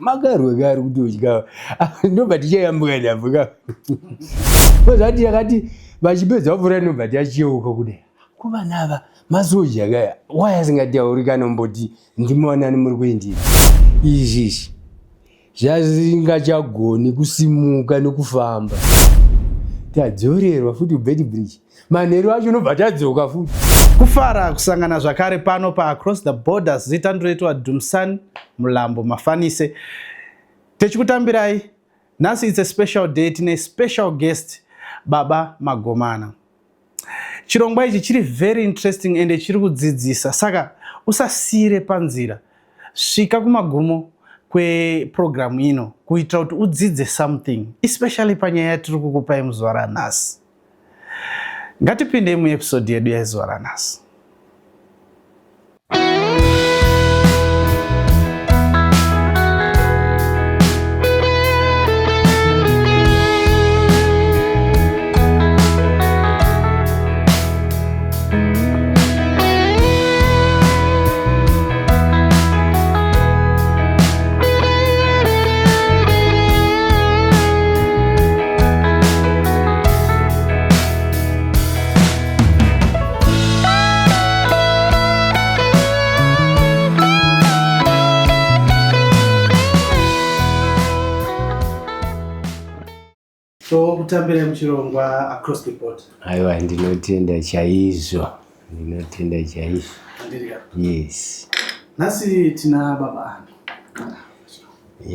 Makarwe kari kutotya. Ndobva tichayambuka ndambuka. Kozati yakati vachipedza kupfura ndobva tacheuka kudai. Kuvana ava masoja kaya why asingatauri kana kumboti ndimowanani muri kuendei. Izvi izvi zvazingachagoni kusimuka nekufamba. Tadzorerwa futi kuBeitbridge. Manheru acho unobva tadzoka futi. Kufara kusangana zvakare pano paAcross the Borders. Zita ndinoitwa Dumsan Mulambo Mafanise. Techikutambirai nhasi, it's a special day, tine special guest, Baba Magomana. Chirongwa ichi chiri very interesting ende chiri kudzidzisa, saka usasiyire panzira, svika kumagumo kweprogramu ino kuitira kuti udzidze something, especially panyaya yatiri kukupai muzuva ranhasi. Ngatipindei muepisode yedu yezuva ranhasi. So kutambira muchirongwa Across the Board. Aiwa, ndinotenda chaizvo, ndinotenda chaizvo. Yes. Nhasi tina baba ani?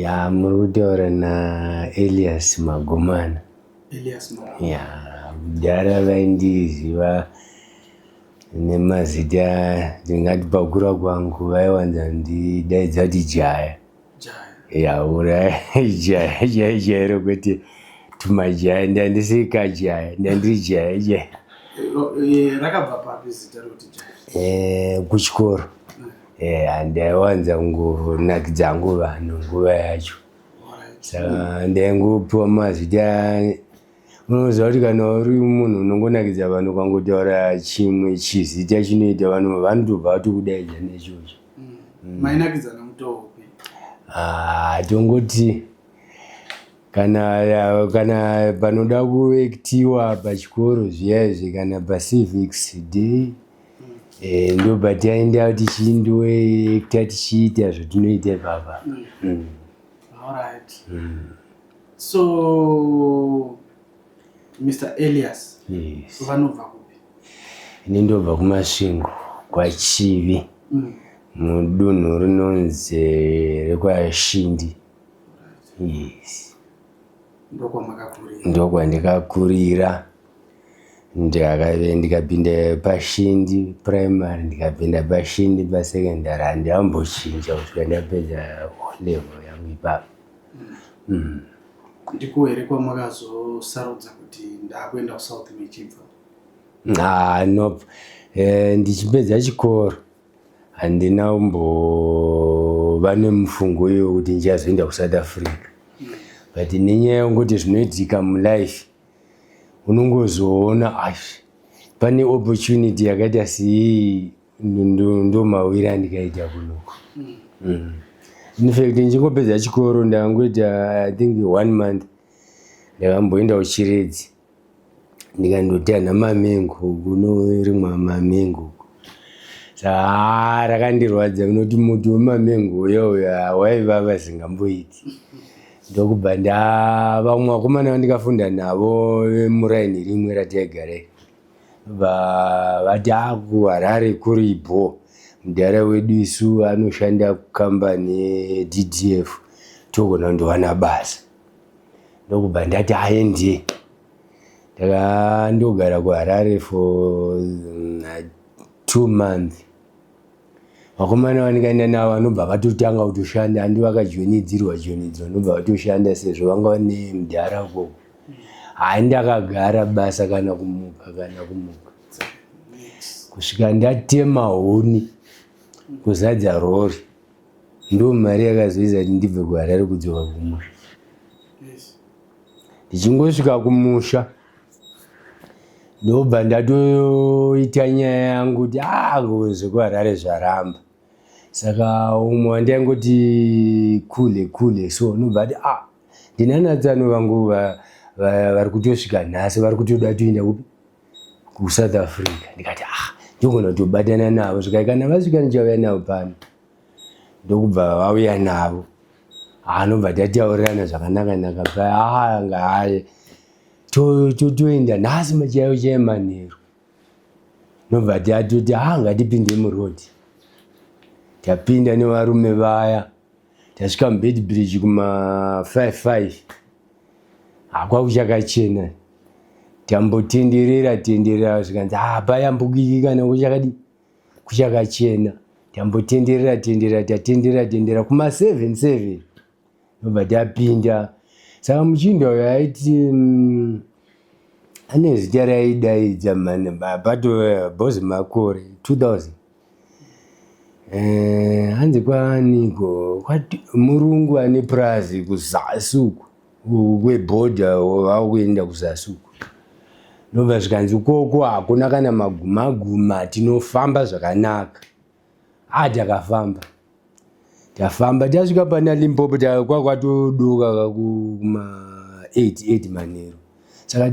Ya, muri kutaura naElias Magomana. Elias Magomana. Ya, kudhara vaindiziva nemazita, ndingati pakura kwangu vaiwanza ndidaidza kuti Jaya. Jaya. Ya, ura jaya jaya chairo, kwete tumajaya, ndandisika jaya, ndandiri jaya jaya. Rakabva papi zita rekuti Jaya? Kuchikoro handaiwanza kungonakidza hangu vanhu nguva yacho, saka ndaingopiwa mazita. Unoziva kuti kana uri munhu unongonakidza vanhu, ukangotaura chimwe chizita chinoita, vanhu vanotobva vatokudaidza nechocho. Mainakidza nemutoo upi? Ah, tongoti kana panoda kuektiwa pachikoro zviya izvi, kana pacivics day, ndobva taenda tichindoekta, tichiita zvatinoita ipapa. Alright. So Mr Elias, Yes. vanobva kupi? Ini ndobva kuMasvingo, kwaChivi, mudunhu rinonzi rekwaShindi. Yes. Ndokwamakakurira? Ndokwandikakurira. Ndakave ndikapinda paShindi Primary, ndikapinda paShindi pasecondary, handambochinja kusvika ndapedza O level yangu ipapo. Ndiko here kwamakazosarudza kuti ndakuenda kuSouth mechibva? Ah, nope. Ndichipedza chikoro handina kumbova nemufungo iyoyo kuti ndichazoenda kuSouth Africa, but nenyaya yekungoti zvinoitika mulife, unongozoona ash pane opportunity yakaita sei, ndo mawiri andikaita kunoku. In fact, ndichingopedza chikoro ndangoita, I think, one month, ndakamboenda kuChiredzi, ndikandotanha mamengo kunorimwa mamengo uko. Saka rakandirwadza kunoti muti wemamengo uya uya waivava zingamboiti. Ndokubva ndavamwe vakomana vandikafunda navo vemuraini rimwe rataigara iri, vati kuHarare kuripo mudhara wedu isu anoshanda kukambani yeDDF, togona kundowana basa. Ndokubva ndati aende, ndakandogara kuHarare for 2 months. Vakomana vandikaenda navo vanobva vatotanga kutoshanda, handi vakajoinidzirwa joinidzirwa, ndobva vatoshanda sezvo vanga vane mudhara ukoko. Hai, ndakagara basa kana kumuka, kana kumuka, kusvika ndatema huni kuzadza rori. Ndo mari yakazoita kuti ndibve kuHarare kudzoka kumusha. Ndichingosvika kumusha ndobva ndatoita nyaya yangu kuti a zvekuHarare zvaramba. Saka umwe wandaingoti kule kule so unobva ati ah, ndinanatsano vangu vari kutosvika nhasi, vari kutoda toenda kupi, kuSouth Africa. Ndikati ah, ndogona kutobatana navo, zvikai kana vasvika ndichauya navo pano. Ndokubva vauya navo, anobva tataurirana zvakanaka naka paya. Ah, ngaye totoenda nhasi machaiyo chaiyo manheru. Nobva tatoti ah, ngatipinde muroad. Tapinda nevarume vaya, tasvika muBeitbridge kuma 55, hakwakuchakachena. Tambotenderera tenderera, zvikanzi ah, payambukiki kana kuchakadi kuchakachena. Tambotenderera tenderera, tatenderera tenderera kuma 7 7, nobva tapinda. Saka muchinda uyo aiti ane zita raidaidza mani pato bhozi makore 2000, hanzi kwaaniko murungu ane purazi kuzasi uku kwebhodha, vakuenda kuzasi uku. Ndobva zvikanzi ukoko hakuna kana magumaguma, tinofamba zvakanaka. A, takafamba, tafamba, tasvika pana Limpopo kwakwatodoka kuma 8 8 manheru. Saka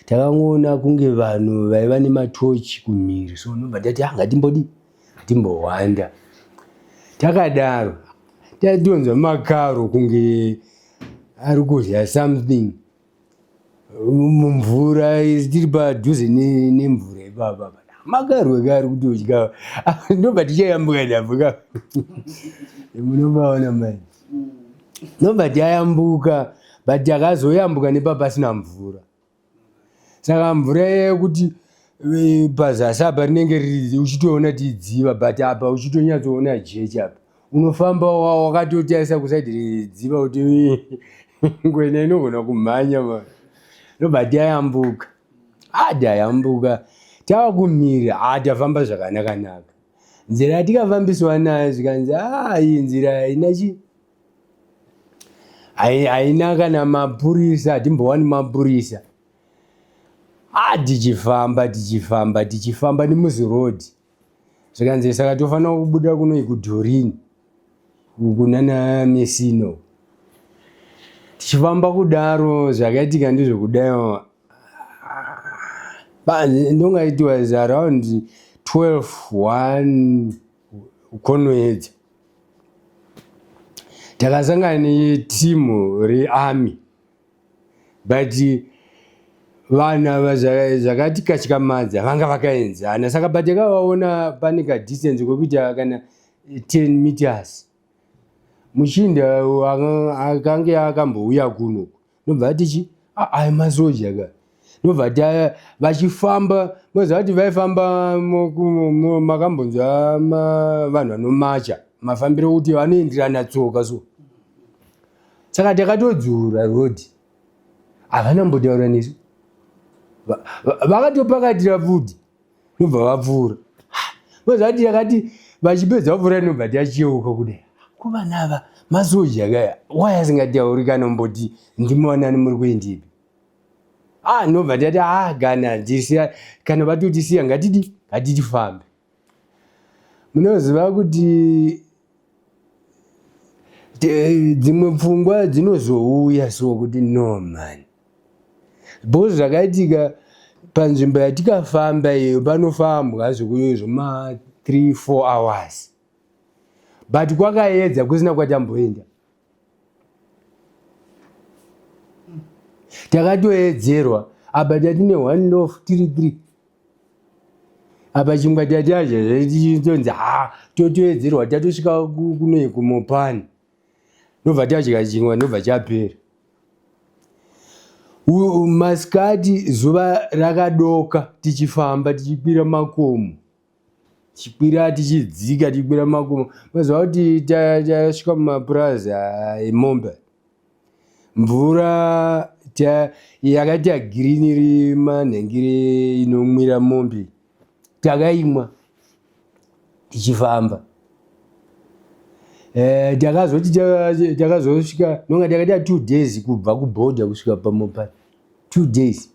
takangoona kunge vanhu vaiva nematochi kumhiri, so nobva tati ah, ngatimbodi ngatimbohwanda. Takadaro tatonzwa makaro kunge ari kudya something mumvura, tiri padhuze nemvura ipapa, makarwe kaari kutodya. Ndobva tichayambuka ndambuka, munobaona manje, ndobva tayambuka, but takazoyambuka nepapasina mvura. Saka mvura yekuti pazasi apa rinenge riri uchitoona tidziva, but apa uchitonyatsoona jecha. Apa unofamba wakatotarisa kusaidi redziva kuti ngwena inogona kumhanya ma. Ndobva tayambuka. Ah, tayambuka, tava kumira. Ah, tafamba zvakanaka-naka. Nzira yatikafambiswa nayo, zvikanzi ah, iyi nzira haina chi haina kana mapurisa, hatimbowani mapurisa. Ah, tichifamba, tichifamba, tichifamba nemuzirodhi, zvikanzi saka tofanira kubuda kunoi kuDorini kunana Mesino. Tichifamba kudaro, zvakaitika ndezvekudai, ndonga it was around 12 1 konoedza, takasangana netimu rearmy, but vanhu ava zvakati katyamadza, vanga vakaenzana. Saka patakavaona pane kadistance kwekuita kana 10 meters, muchinda akange akambouya kuno ndobva ati chi aya masoja ka. Ndobva vachifamba, moziva kuti vaifamba, makambonzwa vanhu vanomacha mafambiro kuti vanoenderana tsoka. So saka takatodzura rodhi, havana mbotaura nesu, vakatopakatira pfuti, ndobva vapfuura. Moziva kuti yakati vachipedza kupfuura, ndobva tacheuka kudai, kuvana ava masoja kaya, wai asingatauri kana mboti ndimuwanani, muri kuendipi? Ah, ndobva tati ah, kana tisiya, kana vatotisiya, ngatidi ngatitifambe. Munoziva kuti dzimwe pfungwa dzinozouya so kuti no man, because zvakaitika panzvimbo yatikafamba iyo panofambwa zvema 3 4 hours, but kwakaedza kusina kwatamboenda, takatoedzerwa. Apa tatine one loaf tiri three, apa chingwa tatacha, tichitonzi ha, totoedzerwa. Tatosvika kunoi kuMopani, ndobva tadya chingwa, ndobva chapera. Masikati zuva rakadoka, tichifamba tichikwira makomo, tichikwira tichidzika, tichikwira makomo. Mazuva kuti tasvika mumapurazi emombe, mvura yakaita girini iri manhengere inomwira mombe, takaimwa tichifamba. Takazoti takazosvika, nonga takaita 2 days kubva kubhodha kusvika paMopani, 2 days.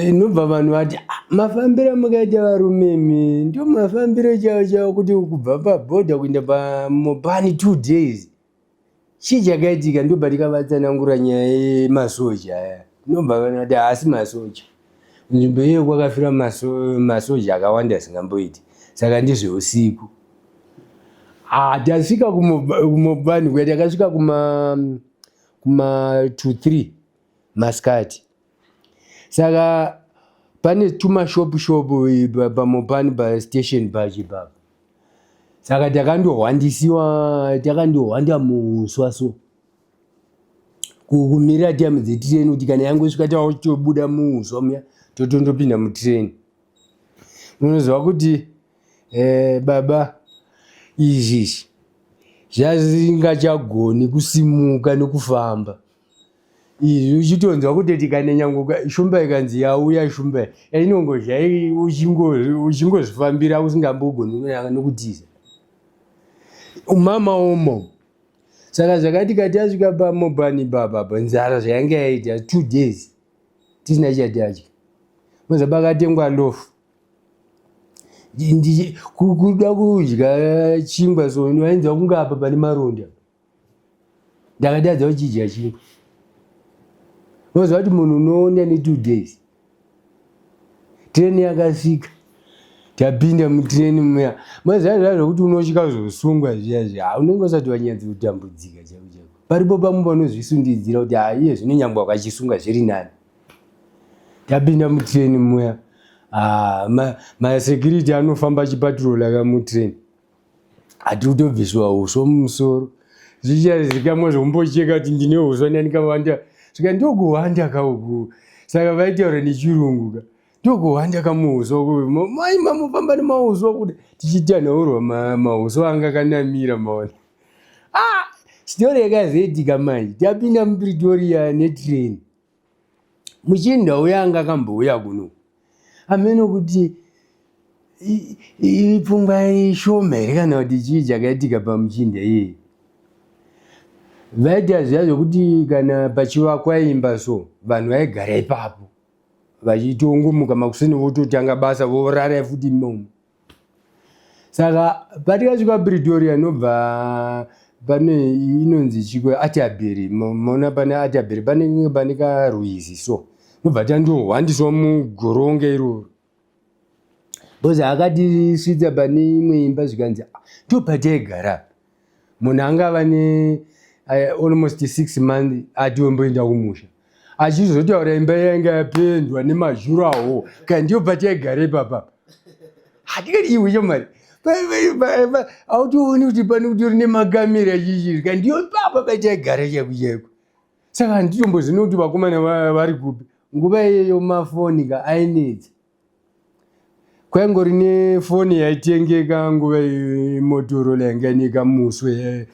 Inobva vanhu vati, "Ah, mafambiro mukaita varume imi ndio mafambiro chavo chavo kuti kubva pabhodha kuenda paMopani 2 days. Chii chakaitika?" Ndobva tikavatsanangura nyaya yemasoja aya. Ndobva vanhu vati, "Haasi masoja, nzvimbo iyoyo kwakafira masoja akawanda asingamboiti, saka ndezveusiku." Ah, tasvika kuMopani kuya, takasvika kuma 2 3 masikati. Saka pane tumashopu shopu paMopani, pastation pacho ipapo. Saka takandohwandisiwa, takandohwanda muuswa so kumirira time dzetireni, kuti kana yangosvika takutobuda muuswa muya, totondopinda mutireni. Munoziva kuti baba, izvi zvazingachagoni kusimuka nekufamba izvi, uchitonzwa kuti kana nyange shumba ikanzi yauya, shumba inongozha, uchingozvifambira usingambogoni nokutiza umama umo. Saka zvakati tasvika paMopani papapa, nzara zvayanga yaita, 2 days tisina chatadya. Moza pakatengwa loaf, kuda kudya chingwa so wainzwa kunge apa pane maronda. Ndakatadza kuchidya chingwa. Unoziva kuti munhu unoona ne2 days. Treni yakasvika, tapinda mutreni muya. Maziva zviya zvokuti unosvika kuzosungwa zviya zviya, unenge usati wanyatsa kutambudzika chaiko chaiko. Paripo pamwe panozvisundidzira kuti ha, iye zvino nyangwe wakachisunga zviri nani. Tapinda mutreni muya, masecurity anofamba achipatrola kamutreni. Hatiri kutobviswa uswa mumusoro, zvichazikamwa zvokumbocheka kuti ndine uswa ndanikawanda. Svika ndokuhwanda kauku. Saka vaitaura nechirungu ka, ndokuhwanda kamuuswa mai mamufamba nemauswa kuda tichitanhaurwa mauswa anga akanamira maona. Ah, story yakazoitika manje, tapinda muPretoria netrain, muchinda uya anga akambouya kuno, hameno kuti ipfungwa ishoma here kana kuti chii chakaitika pamuchinda iyeye. Vaita zviya zvokuti kana pachivakwa imba so, vanhu vaigara ipapo vachitongomuka makuseni vototanga basa, vorara futi imomo. Saka patikasvika Pretoria, nobva pane inonzi chiko, Atterbury, maona pane Atterbury pane karwizi so, nobva tandohwandiswa mugoronga iroro, because akatisvitsa pane imwe imba, zvikanzi, "Ah, ndopataigara." Munhu angava ne almost 6 months atiomboenda kumusha, achizotaura imba yanga yapendwa nemajuraho kana ndiyo pataigara ipapapa. Hatikati iwe chamari autooni kuti pane kutori nemakamera chichi, kana ndiyo ipapa pataigara chaiko chaiko. Saka handitombozvino kuti vakomana vari kupi. Nguva iyeyo mafoni ka ainetsa, kwaingori nefoni yaitengeka nguva iyoyo, Motorola yanga ine kamuswe,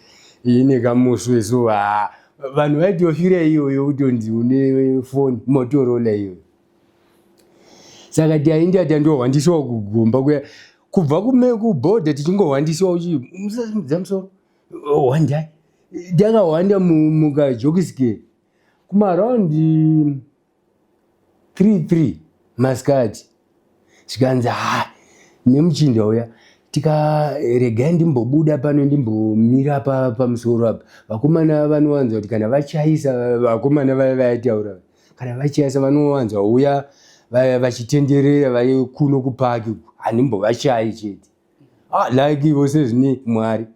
ine kamuswe so. Ha, vanhu vaitofira iyoyo kutonzi une foni Motorola iyoyo. Saka tainda tandohwandiswa kugomba kuya, kubva kubhodha tichingohwandiswa, uchi musasimudza musoro, hwandai. Takahwanda mukajokisikeri kumaround 33 masikati. Zvikanzi, ha, nemuchinda uya, tikaregai ndimbobuda pano, ndimbomira pamusoro apa. Vakomana vanowanza kuti kana vachaisa, vakomana vaya vaitaura, kana vachaisa vanowanza uya vachitenderera vai kuno kupaki, handimbovachai chete. Ah, like vose zvine Mwari,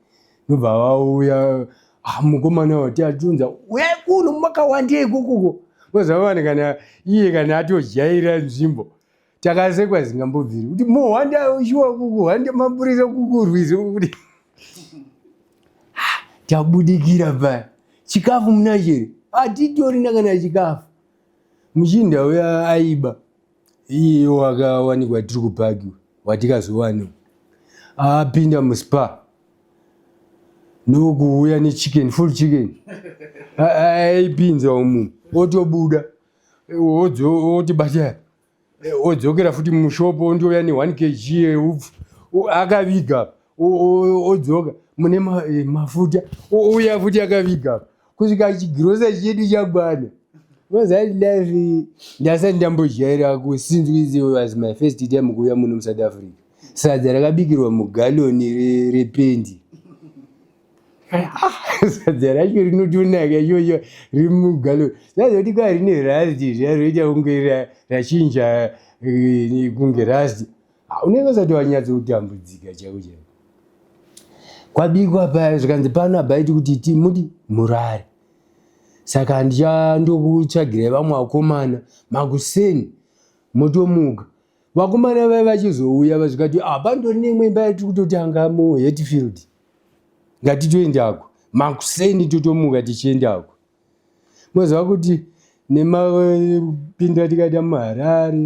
nobva vauya. Ah, mukomana wati atunza, uyai kuno makawandei ikokoko. Moziva vanhu kana iye kana atojaira nzvimbo. Takasekwa zingambobviri kuti mohwanda shuwa kukuhwanda mapurisa kukurwizi kuti tabudikira paya. Chikafu muna chere? Hatitorina kana chikafu. Muchinda uya aiba iye wakawanikwa tiri kupaki, watikazowana apinda muSpar ndokuuya nechicken, full chicken, aipinza umu, otobuda, otibata, odzokera futi mushopo, ondouya ne1 kg yeupfu akaviga, odzoka mune mafuta, ouya futi akaviga, kusvika chigirosa chedu chagwana. Unoziva life ndasati ndambojaira since it was my first time kuuya muno muSouth Africa. Sadza rakabikirwa mugaloni rependi. Ah, sadza racho rinotonaka iyoyo riri mugaloni. Zazoti kwa rine rust zviya roita kunge rachinja kunge rust. Ah, unenge usati wanyatsokutambudzika chako chako. Kwabikwa paya zvikanzi pano hapaiti kuti muti murare. Saka ndichandokutsvagirai vamwe vakomana makuseni motomuka. Vakomana vaya vachizouya vazvikati ah, pandori neimwe imba yatiri kutotanga muHatfield, ngatitoendako makuseni totomuka tichiendako. Moziva kuti nemapinda tikaita muHarare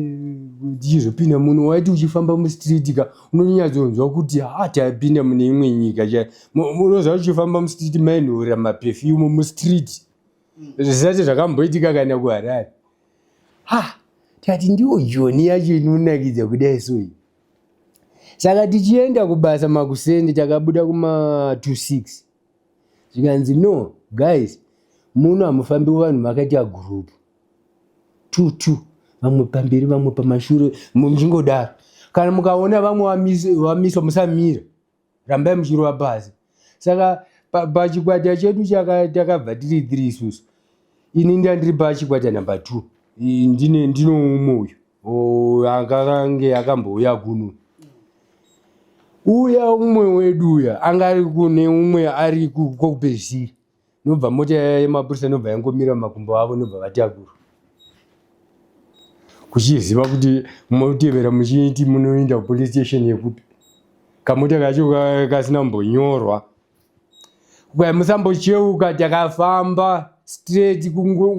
tichizopinda muno, waiti uchifamba mustreet ka unonyatsonzwa kuti ha tapinda mune imwe nyika chai. Unoziva uchifamba mustreet mainhorera maperfume mustreet zvisati zvakamboitika kana kuHarare. Ha, tikati ndiwo Joni yacho inonakidza kudai so iyi. Saka tichienda kubasa makuseni takabuda kuma 26 zvikanzi no guys, muno hamufambi vanhu makaita group two two, vamwe pamberi vamwe pamashure, muchingodaro. Kana mukaona vamwe vamiswa musamira, rambai muchirova pasi. Saka pachikwata chedu takabva tiri three isusu. Ini ndandiri pachikwata number 2, ndine ndino umwe uyu akange akambouya kuno uya, umwe wedu uya anga ari kune umwe ari kokupedzisira. Nobva mota yemapurisa nobva yangomira makumbo avo, nobva vatakura kuchiziva kuti motevera muchiti munoenda kupolice station yekupi, kamota kacho kasina kumbonyorwa. Kwai musambocheuka, takafamba straight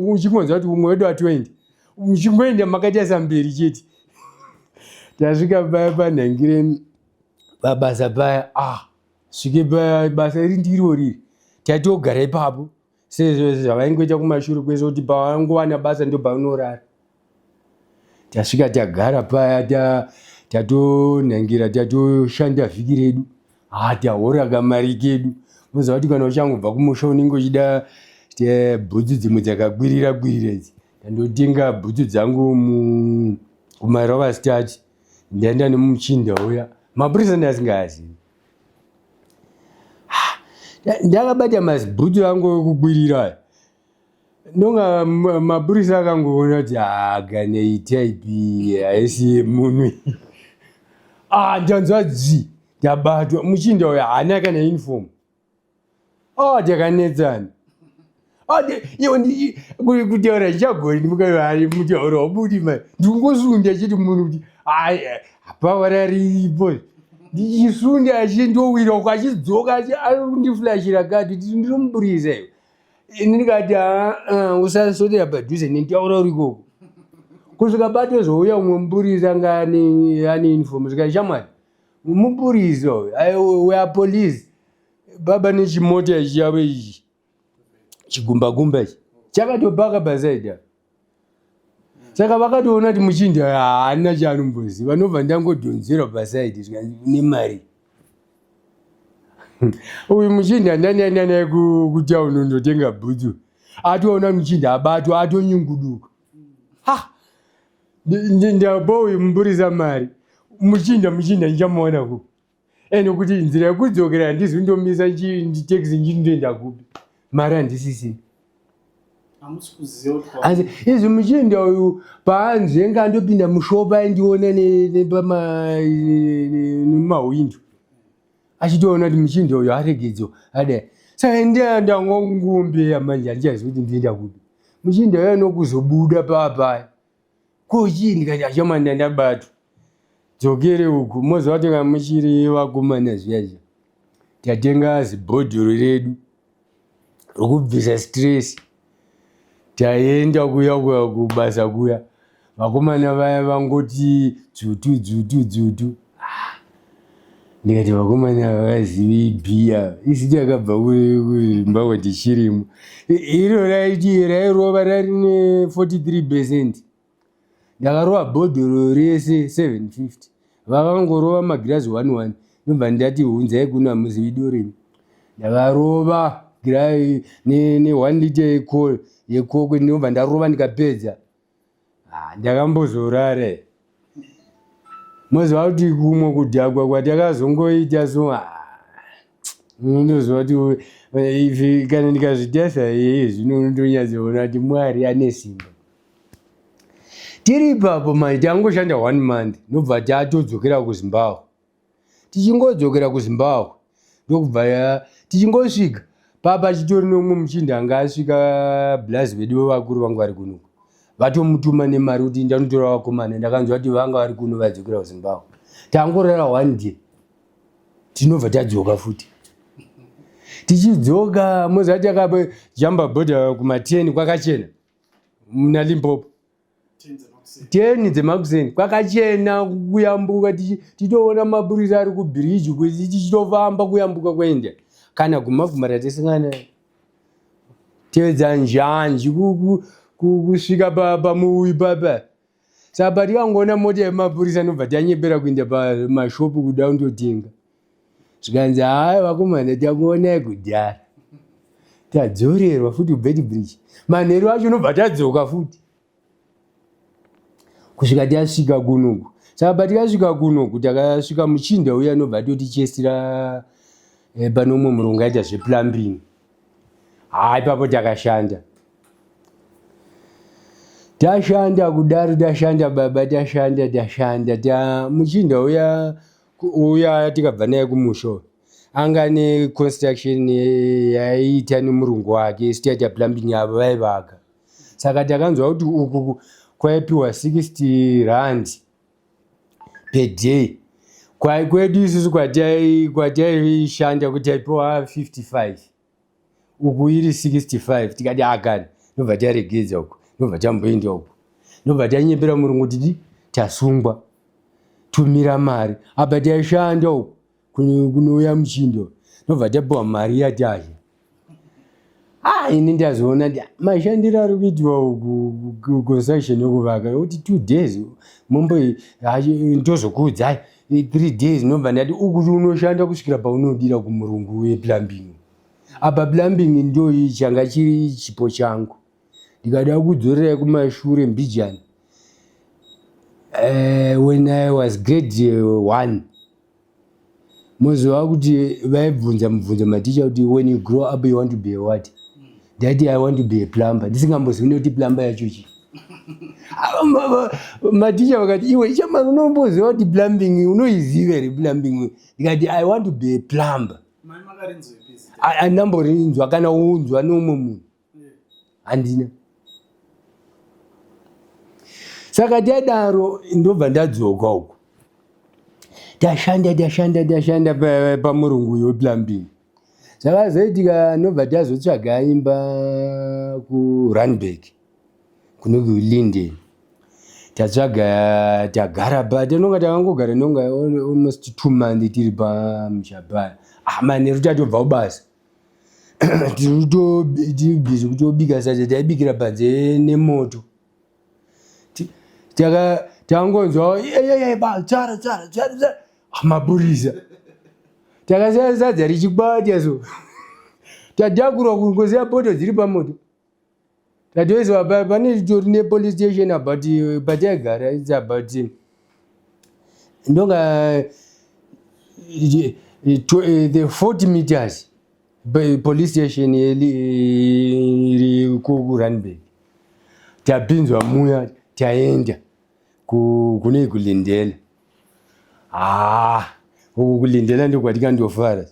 uchingonzwa kuti umwe wedu atoenda, muchingoenda makaita mberi chete. Tasvika paya panhangire pabasa paya, ah, svike basa iri ndiro riri tatogara ipapo sezvo zvavaingoita kumashure kwese kuti pavangowana basa ndo paunorara. Tasvika tagara paya, tatonhangira, tatoshanda vhiki redu, ha, tahora kamari kedu. Unoziva kuti kana uchangobva kumusha unenge uchida bhutsu dzimwe dzakakwirira kwirira idzi. Ndandotenga bhutsu dzangu kumarova start, ndaenda nemuchinda uya, mapurisa ndasingazivi. Ndakabata mazibhutsu angu ekukwirira aya, ndonga mapurisa akangoona kuti haganei type haisi yemunhu. Ah, ndanzwa dzi ndabatwa, muchinda uyo haana kana uniform. Oh, takanetsana kutaura chichagoni mutauro wabudi ma ndikungosunda chiti munhu kuti hapawara riripo, ndichisunda achindowira uko, achidzoka ari kundiflashira kati kuti ndinomupurisa iwe. Ini ndikati usaswedera padhuze nenditaura uri ikoko kusvika batozouya umwe mupurisa anga ane uniform. Zvikai shamwari, mupurisa uyu, we are police baba, nechimota ichi chavo ichi chigumba gumba ichi chakatopaka paside apa. Saka vakatoona kuti muchinda haana chaanomboziva, nobva ndangodhonzerwa paside zvikanzi une mari uyu muchinda. Ndandaenda naye kutauni undotenga bhutsu, atoona muchinda abatwa atonyunguduka. Ha, ndapa uyu mupurisa mari, muchinda ndichamuona kupi? Ende kuti nzira yekudzokera handizi ndomisa taxi ndindoenda kupi, mari handisisina. Hamusi kuziva kuti Asi izvi muchinda uyu paanzenga andopinda mushopu aindiona nemahwindo achitoona kuti muchinda uyu aregedzo adai. Saka ndangongombeya manje, handichazivi kuti ndinoenda kupi. Muchinda uyu anokuzobuda paapaya ko chii, ndikati achamanda ndabatwa, dzokere uku. Moziva kuti kana muchiri vakomana zviya zviya, tatenga zibhodhoro redu rokubvisa stress, taenda kuya kuya kubasa kuya, vakomana vaya vangoti dzutu dzutu dzutu. Ah, ndikati vakomana havazivi bhiya, isi takabva kuZimbabwe tichirimo. Iro raiti rairova rarine 43%. Ndakarova bhodhoro rese 750, vakangorova magirazi 11. Ndobva ndati hunzai kuno, hamuzivi doreni. Ndakarova. ne 1 liter yeCoke, ndinobva ndarova ndikapedza. Ah, ndakambozorara. Moziva kuti kumwe kudhakwa kwatakazongoita so, ah, unotoziva kuti if kana ndikazvitarisa iye zvino, unotonyatsoona kuti Mwari ane simba. Tiri ipapo manje, tangoshanda one month, nobva tatodzokera kuZimbabwe. Tichingodzokera kuZimbabwe, ndokubva tichingosvika papa chitori nomumwe muchinda anga asvika, blazi vedu vevakuru vangu vari kunuku, vatomutuma nemari kuti ndanotora vakomana. Ndakanzwa kuti vanga vari kuno vadzokera kuZimbabwe. Tangorara one day, tinobva tadzoka futi. Tichidzoka, moziva takajamba bhodha kuma10, kwakachena muna Limpopo, 10 dzemakuseni, kwakachena kuyambuka. Tichitoona mapurisa ari kubhiriji, tichitofamba kuyambuka kuenda kana guma guma ratisingana tevedza njanji kusvika pamuuyi papa. Saka patikangoona mota yemapurisa, nobva tanyepera kuenda pamashopu kuda kundotenga. Zvikanzi, "Hai vakomana, takuonai kudhara." Tadzorerwa futi kuBeitbridge. Manheru acho nobva tadzoka futi kusvika tasvika kunoku. Saka patikasvika kunoku, takasvika muchinda uya nobva totichesira pane umwe murungu aita zveplumbing. Haa, ipapo takashanda, tashanda kudaro, tashanda baba, tashanda, tashanda ta muchinda uya uya tikabva naye kumusha, anga neconstruction yaiita nemurungu wake. Isu taita plumbing, avo vaivaka. Saka takanzwa kuti uku kwaipiwa 60 rand per day. Kwedu isusu kwataishanda kuti taipiwa 55, uku iri 65. Tikati akani, nobva taregedza uku, nobva tamboenda uku, nobva tanyepera murungu titi tasungwa, tumira mari. Apa taishanda uku kunouya muchindo, nobva tapiwa mari yatazha. Ah, ini ndazoona kuti mashandiro ari kuitiwa uku construction yokuvaka, yokuti 2 days mombo ndozokuudzai, 3 days. Nobva ndati uku unoshanda kusvikira paunodira kumurungu weplumbing. Apa plumbing ndo changa chiri chipo changu. Ndikada kudzorerai kumashure mbijani, when I was grade one, moziva kuti vaibvunza mubvunzo maticha kuti, "When you grow up, you want to be a what?" Ndaiti, "I want to be a plumber," ndisingambozivi nekuti plumber yacho chii. Maticha vakati, "Iwe chamani, unomboziva kuti plumbing unoiziva here plumbing?" Ndikati, "I want to be a plumber." Andamborinzwa kana unzwa neumwe munhu, handina. Saka tadaro, ndobva ndadzoka uku, tashanda, tashanda, tashanda pamurungu uyo weplumbing. Zvakazoitika, ndobva tazotsvaga imba kuRandburg, kuno kuLinden. Tatsvaga, tagara pa tinonga takangogara nonga almost 2 months tiri pamusha paya. Ah, manheru tatobva kubasa, tiri busy kutobika sadza, taibikira panze nemoto. Tangonzwa tsara tsara tsara tsara, mapurisa. Takasiya sadza richikwatya, so tadhakurwa kungosiya poto dziri pamoto. Tatoiswa pane tori nepolice station about pataigara, it's about ndonga the 40 meters police station iri kuRandburg. Tapinzwa muya, taenda kune kuLindela. Ah, uku kuLindela ndokwatikandofara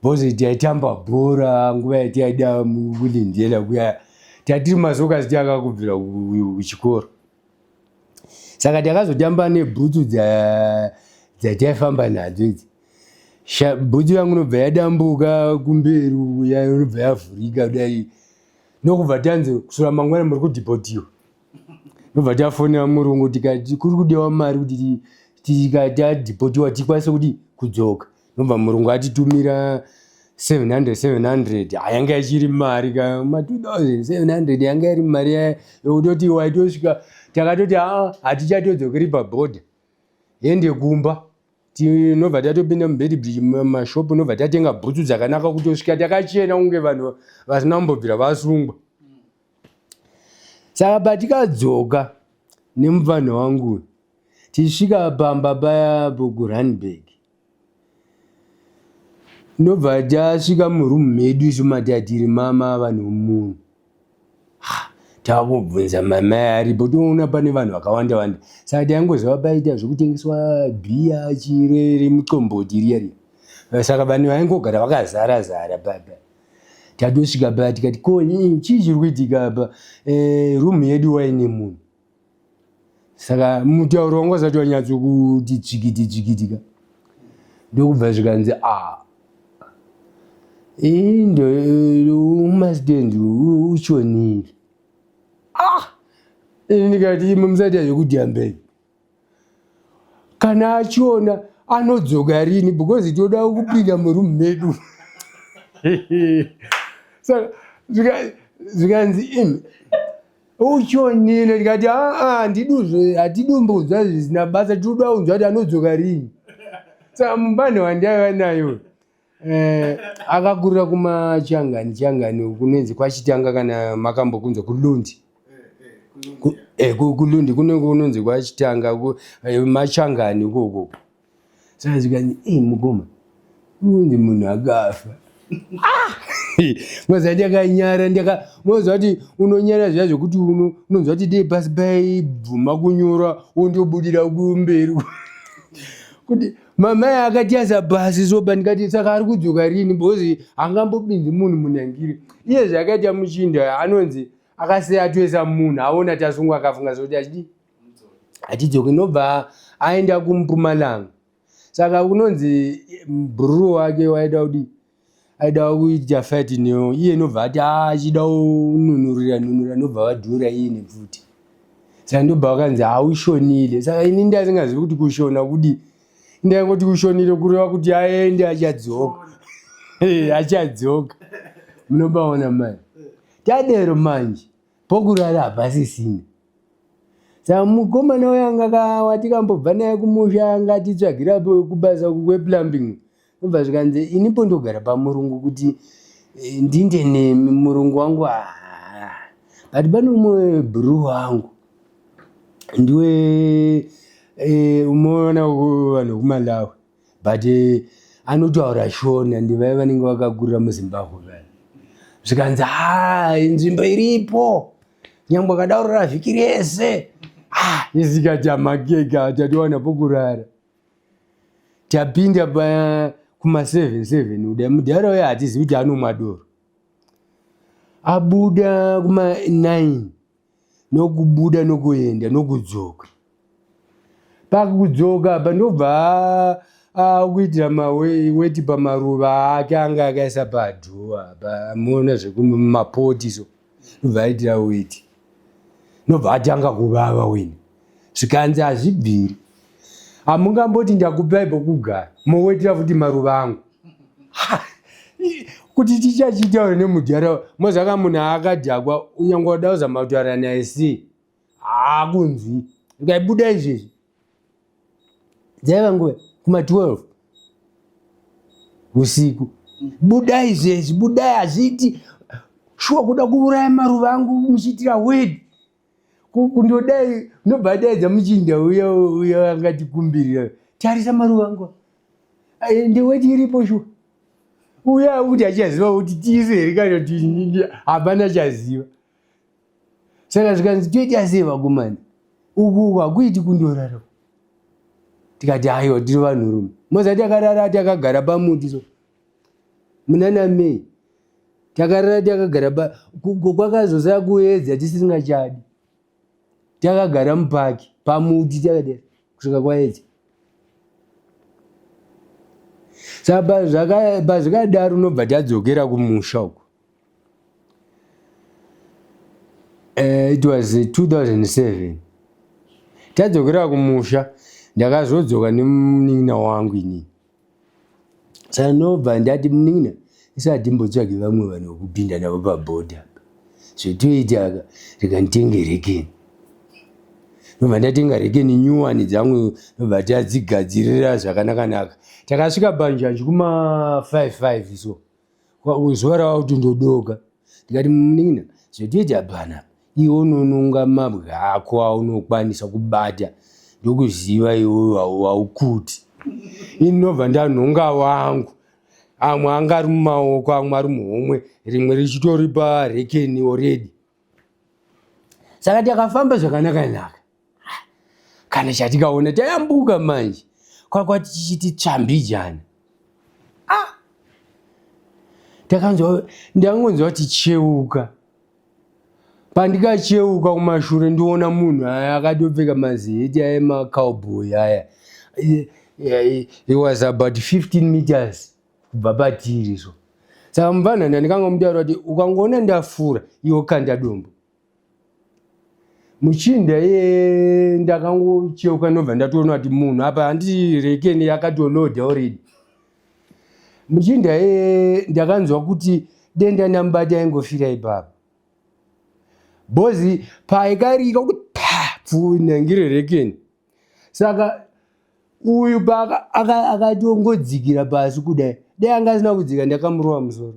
because taitamba bhora nguva yataida kuLindela kuya. Tatiri masoka takakubvira kuchikoro, saka takazotamba nebhutsu dzataifamba nadzo idzi. Bhutsu yangu inobva yadambuka kumberi, inobva yavhurika kudai. Nokubva tanzi, "Kusura mangwana muri kudhipotiwa." Nobva tafonera murungu tikati kuri kudiwa mari kuti tadhipotiwa tikwanise kuti kudzoka. Nobva murungu atitumira 700 700. Yanga ichiri mari ma 2700, yanga iri mari yekutoti waitosvika. Takatoti, "Aa, hatichatodzokeri pabhodha, ende kumba." Tinobva tatopinda muBeitbridge mumashopu, nobva tatenga bhutsu dzakanaka kutosvika takachena kunge vanhu vasina kumbobvira vasungwa. Saka patikadzoka nemufanho wangu tichisvika pamba paya kuRandburg, ndobva tasvika murumu medu isu matatiri mama vanhu munhu takubvunza mamai aripo, toona pane vanhu vakawanda wanda. Saka taingoziva paita zvekutengeswa bhiya chire remucomboti riya riya, saka vanhu vaingogara vakazara zara papa. Tatosvika paya tikati, ko chii chiri kuitika apa? Rumu yedu waine munhu. Saka mutauro wanga usati wanyatsokuti tsvikiti tsvikiti ka, ndokubva zvikanzi, a indo umastendi uchonile. Ah, ini ndikati, imwe musati azvekuti ambei, kana achiona anodzoka rini? Because toda kupinda murumu medu. Saka zvikanzi, imi uchonile. Ndikati, aa, handiduzve, hatidumbudzwa zvisina basa, tinoda kunzwa kuti anodzoka rini. Saka mubani wandaiva nayo akakurira kumachangani changani kunonzi kwachitanga, kana makambokunzwa kuLundi. KuLundi kunenge kunonzi kwachitanga, machangani ikoko. Saka zvikanzi, ei mukoma, unzi munhu akafa. Moziva ndakanyara, ndaka moziva kuti unonyara zviya zvekuti unonzwa kuti dei pasi paibvuma kunyora wondobudira kumberi kuti mamai akatiasa pasi sopa. Ndikati, saka ari kudzoka rini? Because hangambopinzi munhu munangiri iye zvakaita muchinda anonzi akasiya atoisa munhu aona tasungwa, akafunga zvokuti achidi achidzoka, inobva aenda kuMpumalanga. Saka unonzi bhururu wake waida kudii, aida kuita fight neyo iye, inobva ati achida kununurira nunura, nobva vadhura iye nepfuti. Saka ndobva vakanzi haushonile. Saka ini ndasingazivi kuti kushona kudii, ndaingoti kushonile kureva kuti aende achadzoka, achadzoka. Munobaona mai tadero manje pokurara hapasisina. Saka mukomana uyo anga watikambobva naye kumusha anga atitsvagira kubasa kweplumbing, obva zvikanzi, inipo ndogara pamurungu kuti ndinde nemi murungu wangu, but pane umwe bhuru wangu ndiwe umoona vanhu vekuMalawi, but anotaura Shona, ndivai vanenge vakakurira muZimbabwe vaya. Zvikanzi, ha, nzvimbo iripo nyangwe akadaurira vhiki rese. Isikati amakeka tatiwana pokurara. Tapinda kuma 7 7 uda mudhara uya hatizivi kuti anomwa doro, abuda kuma 9 nokubuda nokuenda nokudzoka. Pakudzoka apa ndobva akuitira maweti pamaruva ake anga akaisa padhuwa pamuona zvekumapoti, so ndobva aitira weti, ndobva atanga kuvava wena. Zvikanzi, hazvibviri, hamungamboti ndakupai pokugara mowetera futi maruva angu. Kuti tichachitaura nemudhara, mozaka munhu akadhakwa, unyange wada kuzama kutaura naye sei, haakunzwi. Ndikaibuda izvezvi, dzaiva nguva kuma 12 usiku, budai izvezvi, budai, hazviiti shuwa kuda kuuraya maruva angu muchiitira wedi kundodai. Ndobva daidza muchinda uya uya angatikumbirira, tarisa maruva angu, ndeweti iripo shuwa? Uya kuti achaziva kuti tiise here kana kuti hapana chaziva. Saka zvikanzi, toita sei vakomana? Uku hakuiti kundorara. Tikati, aiwa, tiri vanhurume. Moza takarara takagara pamuti, so munana May takarara takagara kwakazosara kuedza tisingachadi, takagara mupaki pamuti takadai kusvika kwaedza. Saka pazvikadaro unobva tadzokera kumusha uko. It was 2007 tadzokera kumusha. Ndakazodzoka nemunin'ina wangu inini. Saka ndobva ndati, munin'ina, isati timbotsvage vamwe vanhu vekupinda navo pabhodha, zvetoita rega nditenge rekeni. Ndobva ndatenga rekeni nyuwani dzangu, ndobva tadzigadzirira zvakanaka-naka. Takasvika panjanji kuma 55 so zuva rava kuti ndodoka. Ndikati munin'ina, zvatoita panapa, iwe unononga mabwe ako aunokwanisa kubata, ndokuziva iwe haukuti. Ini ndobva ndanhonga wangu, amwe anga ari mumaoko, amwe ari muhomwe, rimwe richitori parekeni already. Saka takafamba zvakanaka-naka, kana chatikaona tayambuka manje kwakwati tichiti tsvambijana. Ah! Takanzwa, ndangonzwa ticheuka. Pandikacheuka kumashure ndiona munhu aya akatopfeka maziheti aya emacowboy aya. He was about 15 meters kubva patiri so. Saka mupfanana ndikangomutaura kuti ukangoona ndafura iwe kanda dombo. Muchinda iye ndakangocheuka ndobva ndatoona kuti munhu apa handiti rekeni yakatoloda already. Muchinda iye ndakanzwa kuti denda ndamubata aingofira ipapo. Bhozi paikarika kuti pa pfunengire rekeni. Saka uyu paka akatongodzikira pasi kudai, dai anga asina kudzika ndakamurova musoro.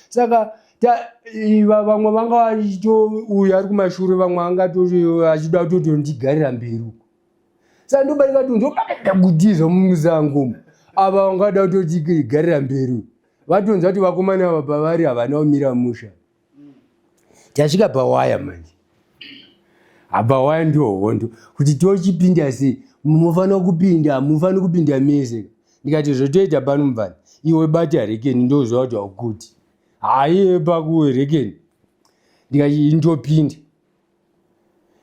Saka vamwe vanga vachito uyu ari kumashure, vamwe angatori achida kutotondigarira mberi uko. Saka ndobarika kuti ndobata kutiza mumusango umu, ava vangada kutotigarira mberi, vatonzwa kuti vakomana ava pavari havana kumira musha. Tasvika pawaya manje, apa waya ndiyo hondo kuti tochipinda sei, munofanira kupinda, hamufaniri kupinda mese. Ndikati zvotoita pano mubvana, iwe bata rekeni, ndoziva kuti haukuti haiye pakurekeni. Ndikati ndopinda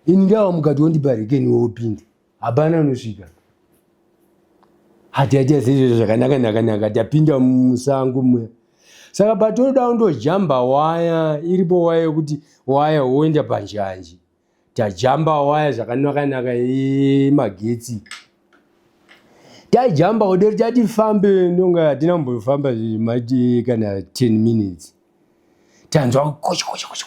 ini, ndava mukati wondipa rekeni, iwe wopinda, hapana anosvika. Hatiaita seizvozvo zvakanaka naka naka, tapinda musango muya. Saka patoda kundojamba waya, iripo waya yekuti waya woenda panjanji. Tajamba waya zvakanaka naka yemagetsi, tajamba kudero tati fambe, ndonga hatina kumbofamba mati kana 10 minutes, tanzwa kocho kocho kocho.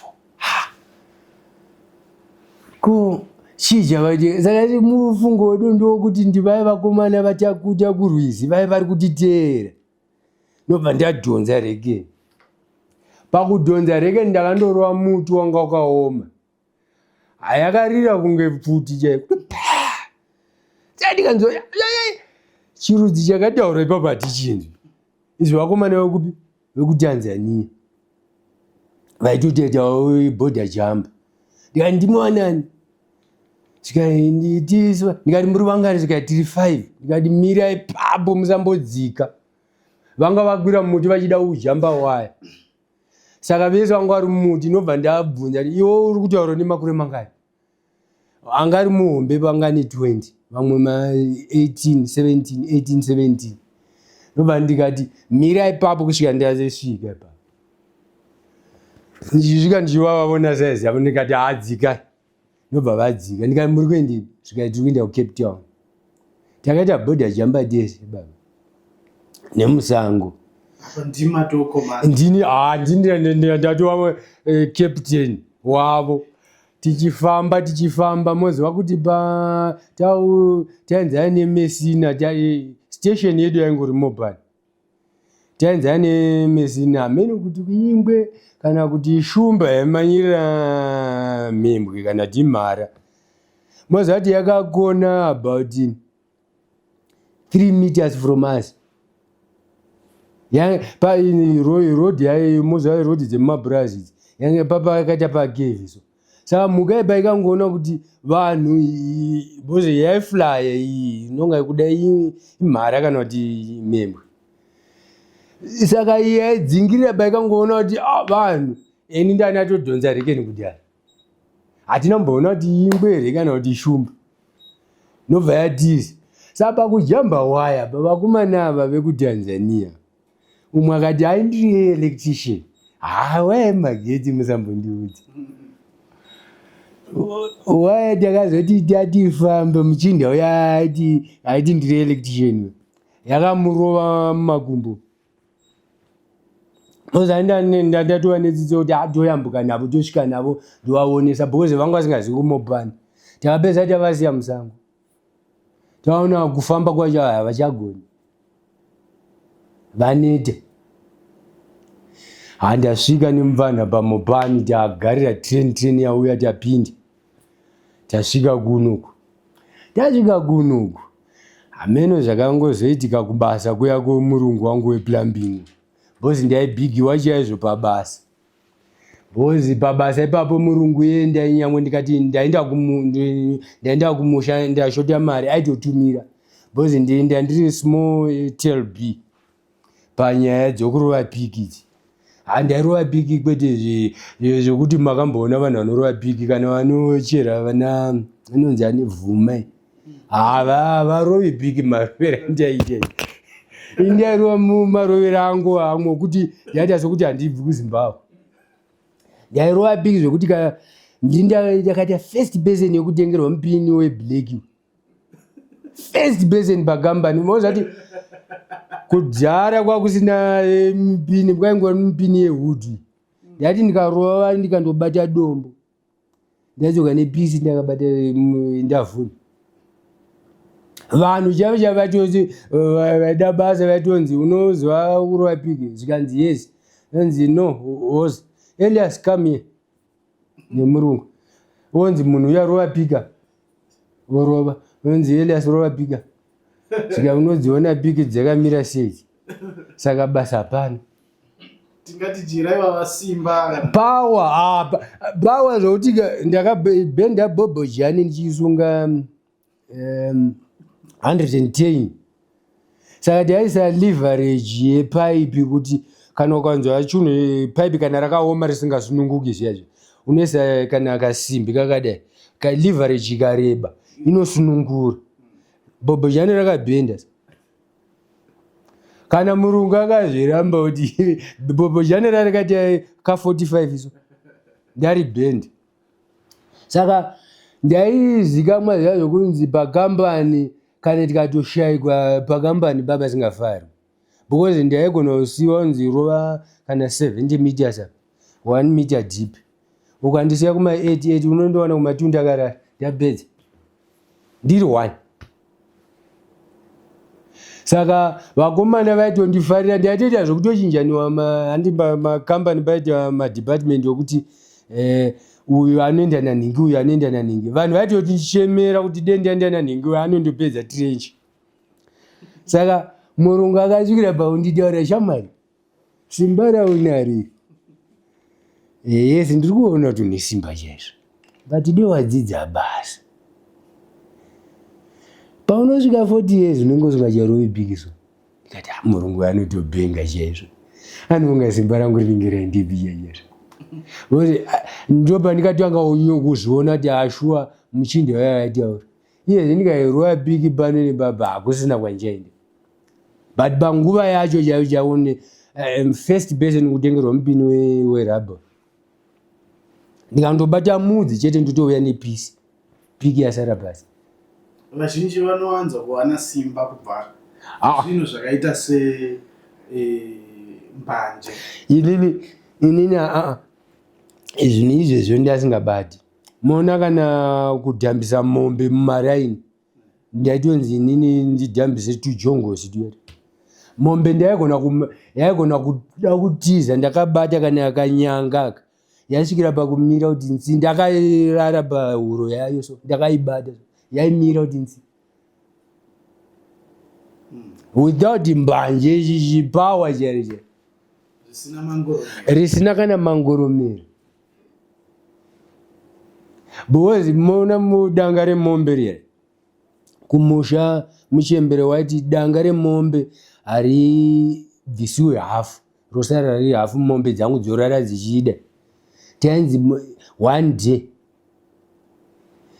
Ko chii chavaite? Saka mufungo wedu ndokuti ndivai vakomana vachakuta kurwizi, vai vari kutiteera. Ndobva ndadhonza rekeni. Pakudhonza rekeni ndakandorova muti wanga wakaoma, hayakarira kunge pfuti chaiko. Ndikanzwa chirudzi chakataura ipapo hatichinzwi. Izvi vakomana vekupi? VekuTanzania vaitotoita border jump. Ndikati ndimwanani? Zvikanditiiswa. Ndikati muri vangani? Zvikati tiri 5. Ndikati mirai papo musambodzika. Vanga vakwira mumuti vachida kujamba waya. Saka vese vanga vari mumuti, ndobva ndabvunza, iwe uri kutaura nemakore mangani? Anga ari muhombe vangani 20, vamwe ma 18 17 18 17. Ndobva ndikati mirai papo kusvika ndazosvika ipapo. Ndichisvika ndichivavavona saizi yavo, ndikati hadzikai. Ndobva vadzika. Ndikati muri kuendepi? Zvikati tiri kuenda kuCape Town. Takaita border jamba tese baba nemusango. Ndini ndini ndatova captain wavo. Tichifamba tichifamba, moziva kuti pa taenzana neMessina, station yedu yaingori mobile. Taenzana neMessina, hameno kuti ingwe kana kuti shumba yaimanyirira mhembwe kana kuti imhara. Moziva kuti yakakona about 3 meters from us. Road yayo, moziva road dzemumabhurazi idzi, yange pakaita pacurve so. Saka mhuka iyi paikangoona kuti vanhu, because yaiflya iyi, inonga kuda imhara kana kuti mhembwe. Saka iyi yaidzingirira, paikangoona kuti vanhu, ini ndanatodhonza rekeni kudhara. Hatina kumboona kuti ingwe here kana kuti shumba, nobva yatiza. Saka pakujamba waya pavakomana ava vekuTanzania, umwe akati hai, ndiri electrician. Ha, waya magetsi musambondiudza waya. Takazoti tatifambe, muchinda uya aiti ndiri electrician, yakamurova mumakumbo. Ndatova nedzidzo kuti toyambuka navo, tosvika navo, ndovaonesa, because vanga vasingazivi kumobhani. Takapedza tavasiya musango. Taona kufamba kwacho havachagoni. Vaneta. Handasvika nemupfanha pamopani tagarira train train yauya tapinda. Tasvika kunoku. Tasvika kunoku. Hameno zvakangozoitika kubasa kuya kwemurungu wangu weplumbing. Because ndaibhigiwa chaizvo pabasa. Because pabasa ipapo murungu iye ndainyangwe ndikati ndaenda ndaenda kumusha ndashota mari aitotumira. Because ndienda ndiri small eh, tail B panyaya dzokurova piki idzi. Handairova piki kwete zvekuti makamboona vanhu vanorova piki kana vanochera vana inonzi ani vhume. Havarovi piki marovero andiaita. Indairova marovero angu amwe okuti ndaita sekuti handibvi kuZimbabwe. Ndairova piki zvekuti kana ndakaita first person yekutengerwa mupini weblack. First person pakambani unoziva kuti kudhara kwakusina eh, mupini kwaingova mupini yehood. Ndaiti ndikarova ndikandobata dombo. Ndadzoka nepisi ndakabata ndavhuna. Vanhu chaivo chaivo vatonzi eh, vaida basa vaitonzi unozwa kurova piki zvikanzi yes anzi no was Elias come here nemurungu wonzi munhu uya rova pika vorova onzi Elias rova pika svika unodziona piki dzakamira sei saka basa hapana tingati jira ivava simba power apa power zvokuti ndakabhenda bhobhojani ndichisunga um, 110 saka taisa leverage yepaipi kuti kana ukanzwa chinhu paipi kana rakaoma risingasununguki zviya zviya unoisa kana kasimbi kakadai leverage ikareba inosunungura bhobhojani rakabhenda kana murungu akazviramba kuti bhobhojani rarikati ka 45 iso ndari bhendi saka ndaizikamwa zviya zvokunzi pakambani kana tikatoshaikwa pakambani baba singafari because ndaigona kusiwa kunzi rova kana 70 meters apa 1 meter deep ukandisiya kuma 88 unondowana kumatunda akarara ndapedza ndiri one saka vakomana vaitondifarira ndaitoita zvekutochinjaniwa handi makambani paita madepartment okuti eh, uyu anoenda nanhingi uyu anoenda nanhingi vanhu vaitotichemera kuti dei ndaenda nanhingi uyu anondopedza trench saka murungu akasvikira paunditaura shamwari Simba raunari. Eh, yes, ndiri kuona kuti une simba chaizvo. But dai wadzidza basa. Paunosvika 40 years unenge usingacharovi pikiso. Ndikati ah, murungu anotobhenga chaizvo. Anofunga simba rangu rinenge raindipi chaizvo. Because ah, ndopandikatanga kuzviona kuti ashuwa ah, muchinda uya aitaura. Iye ndikairova piki pano nepapa hakusina kwandichaenda. But panguva yacho chaiyo chaone first person kutengerwa mupini werubber ndikandobata mudzi chete ndotouya nepisi piki yasara pasi. Vazhinji vanowanza kuwana simba kubva ah. zvinhu zvakaita se eh, mbanje. Inini inini aa ah, ah. zvinhu izvezvo ndasingabati moona kana kudhambisa mombe mumaraini ndaitonzi inini ndidhambise tujongosi tuya mombe ndaigona yaigona kuda kutiza ndakabata kana kanyanga aka yaisvikira pakumira kuti nzi ndakairara pahuro yayo so ndakaibata so yaimira kuti nzi without mbanje chichipawa chero chero risina kana mangoromera Because moona mudanga remombe riya kumusha muchembere waiti danga remombe haribvisiwe hafu rosara riri hafu mombe dzangu dzorara dzichida tainzi one day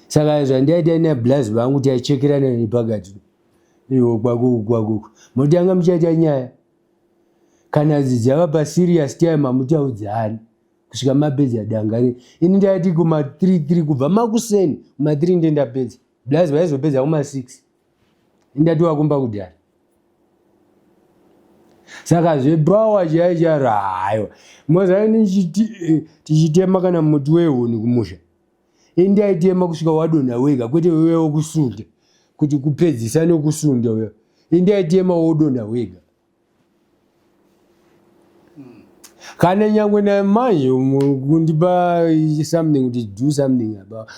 saka zvandaita nablaz vangu taichekerana nepakati iwo kwako kwako motanga muchaita nyaya kana dzava paserious time hamutaudzani kusvika mapedza danga re ini ndaiti kuma 3 3 kubva makuseni kuma 3 nde ndapedza blaz vaizopedza kuma 6 indati wakumba kudhara saka zvepower chaiyo charo hayo mozaini eh, tichitema kana muti wehuni kumusha Indaitema kusvika wadonha wega kwete wewe wokusunda kuti kupedzisa nokusunda uya. Indaitema wodonha wega. Kana nyangwe namanje kundipa something kuti do something about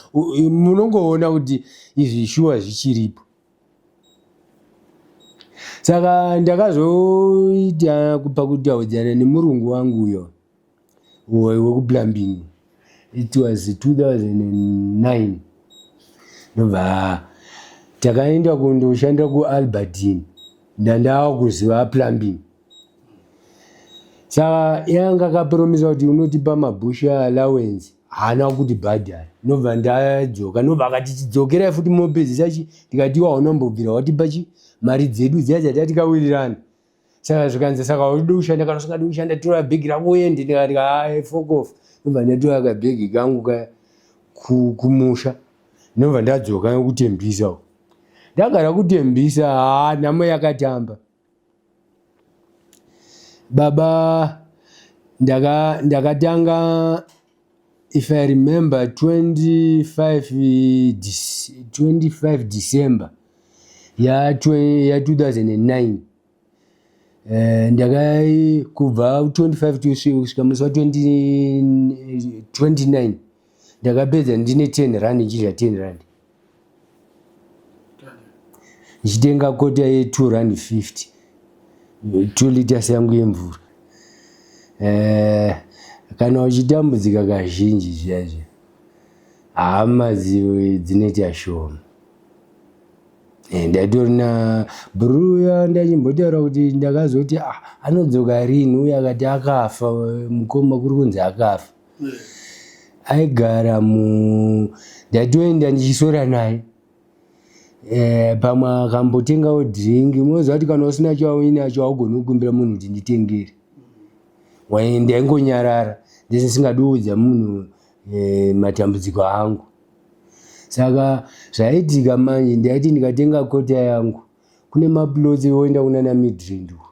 munongoona kuti izvi shuwa zvichiripo. Saka ndakazoita pakutaudzana nemurungu wangu uyo wekuplumbing it was 2009 ndobva takaenda kundoshandira kualbertine ndandava kuziva plumbing saka yanga akapromisa kuti unotipa mabusha allowance haana kuti bhadhara ndobva ndadzoka ndobva akati chidzokerai futi mopedzisa chi ndikati iwa unombobvira watipa chi mari dzedu dziya dzatati saka zvikanzi saka ude kushanda kana usingadi kushanda tora bhegi rako uende ndikati hai fuck off ndobva ndatora kabhegi kangu kaya kumusha ndobva ndadzoka kutembisa uko ndagara kutembisa haa nhamo yakatamba baba ndakatanga if i remember 25 December ya 2009 ndakai kubva 25 kusvika musi wa 29 ndakapedza ndine 10 rand ndichidya 10 rand ndichitenga kota ye2 rand 50 2 liters yangu yemvura. Kana uchitambudzika kazhinji zviya zviya hama dzinoita shoma. Ndaitori nabhururu uya ndachimbotaura kuti ndakazoti ah, anodzoka rini uye akati akafa mukoma kuri kunzi akafa. Aigara mu ndaitoenda ndichiswera naye. Pamwe akambotengawo drink unoziva kuti kana usina chauinacho haugoni kukumbira munhu kuti nditengere. Ndaingonyarara ndisingadi kuudza munhu matambudziko angu. Saka zvaiitika manje ndaiti ndikatenga kota yangu kune maplots oenda kunana Midrand uko.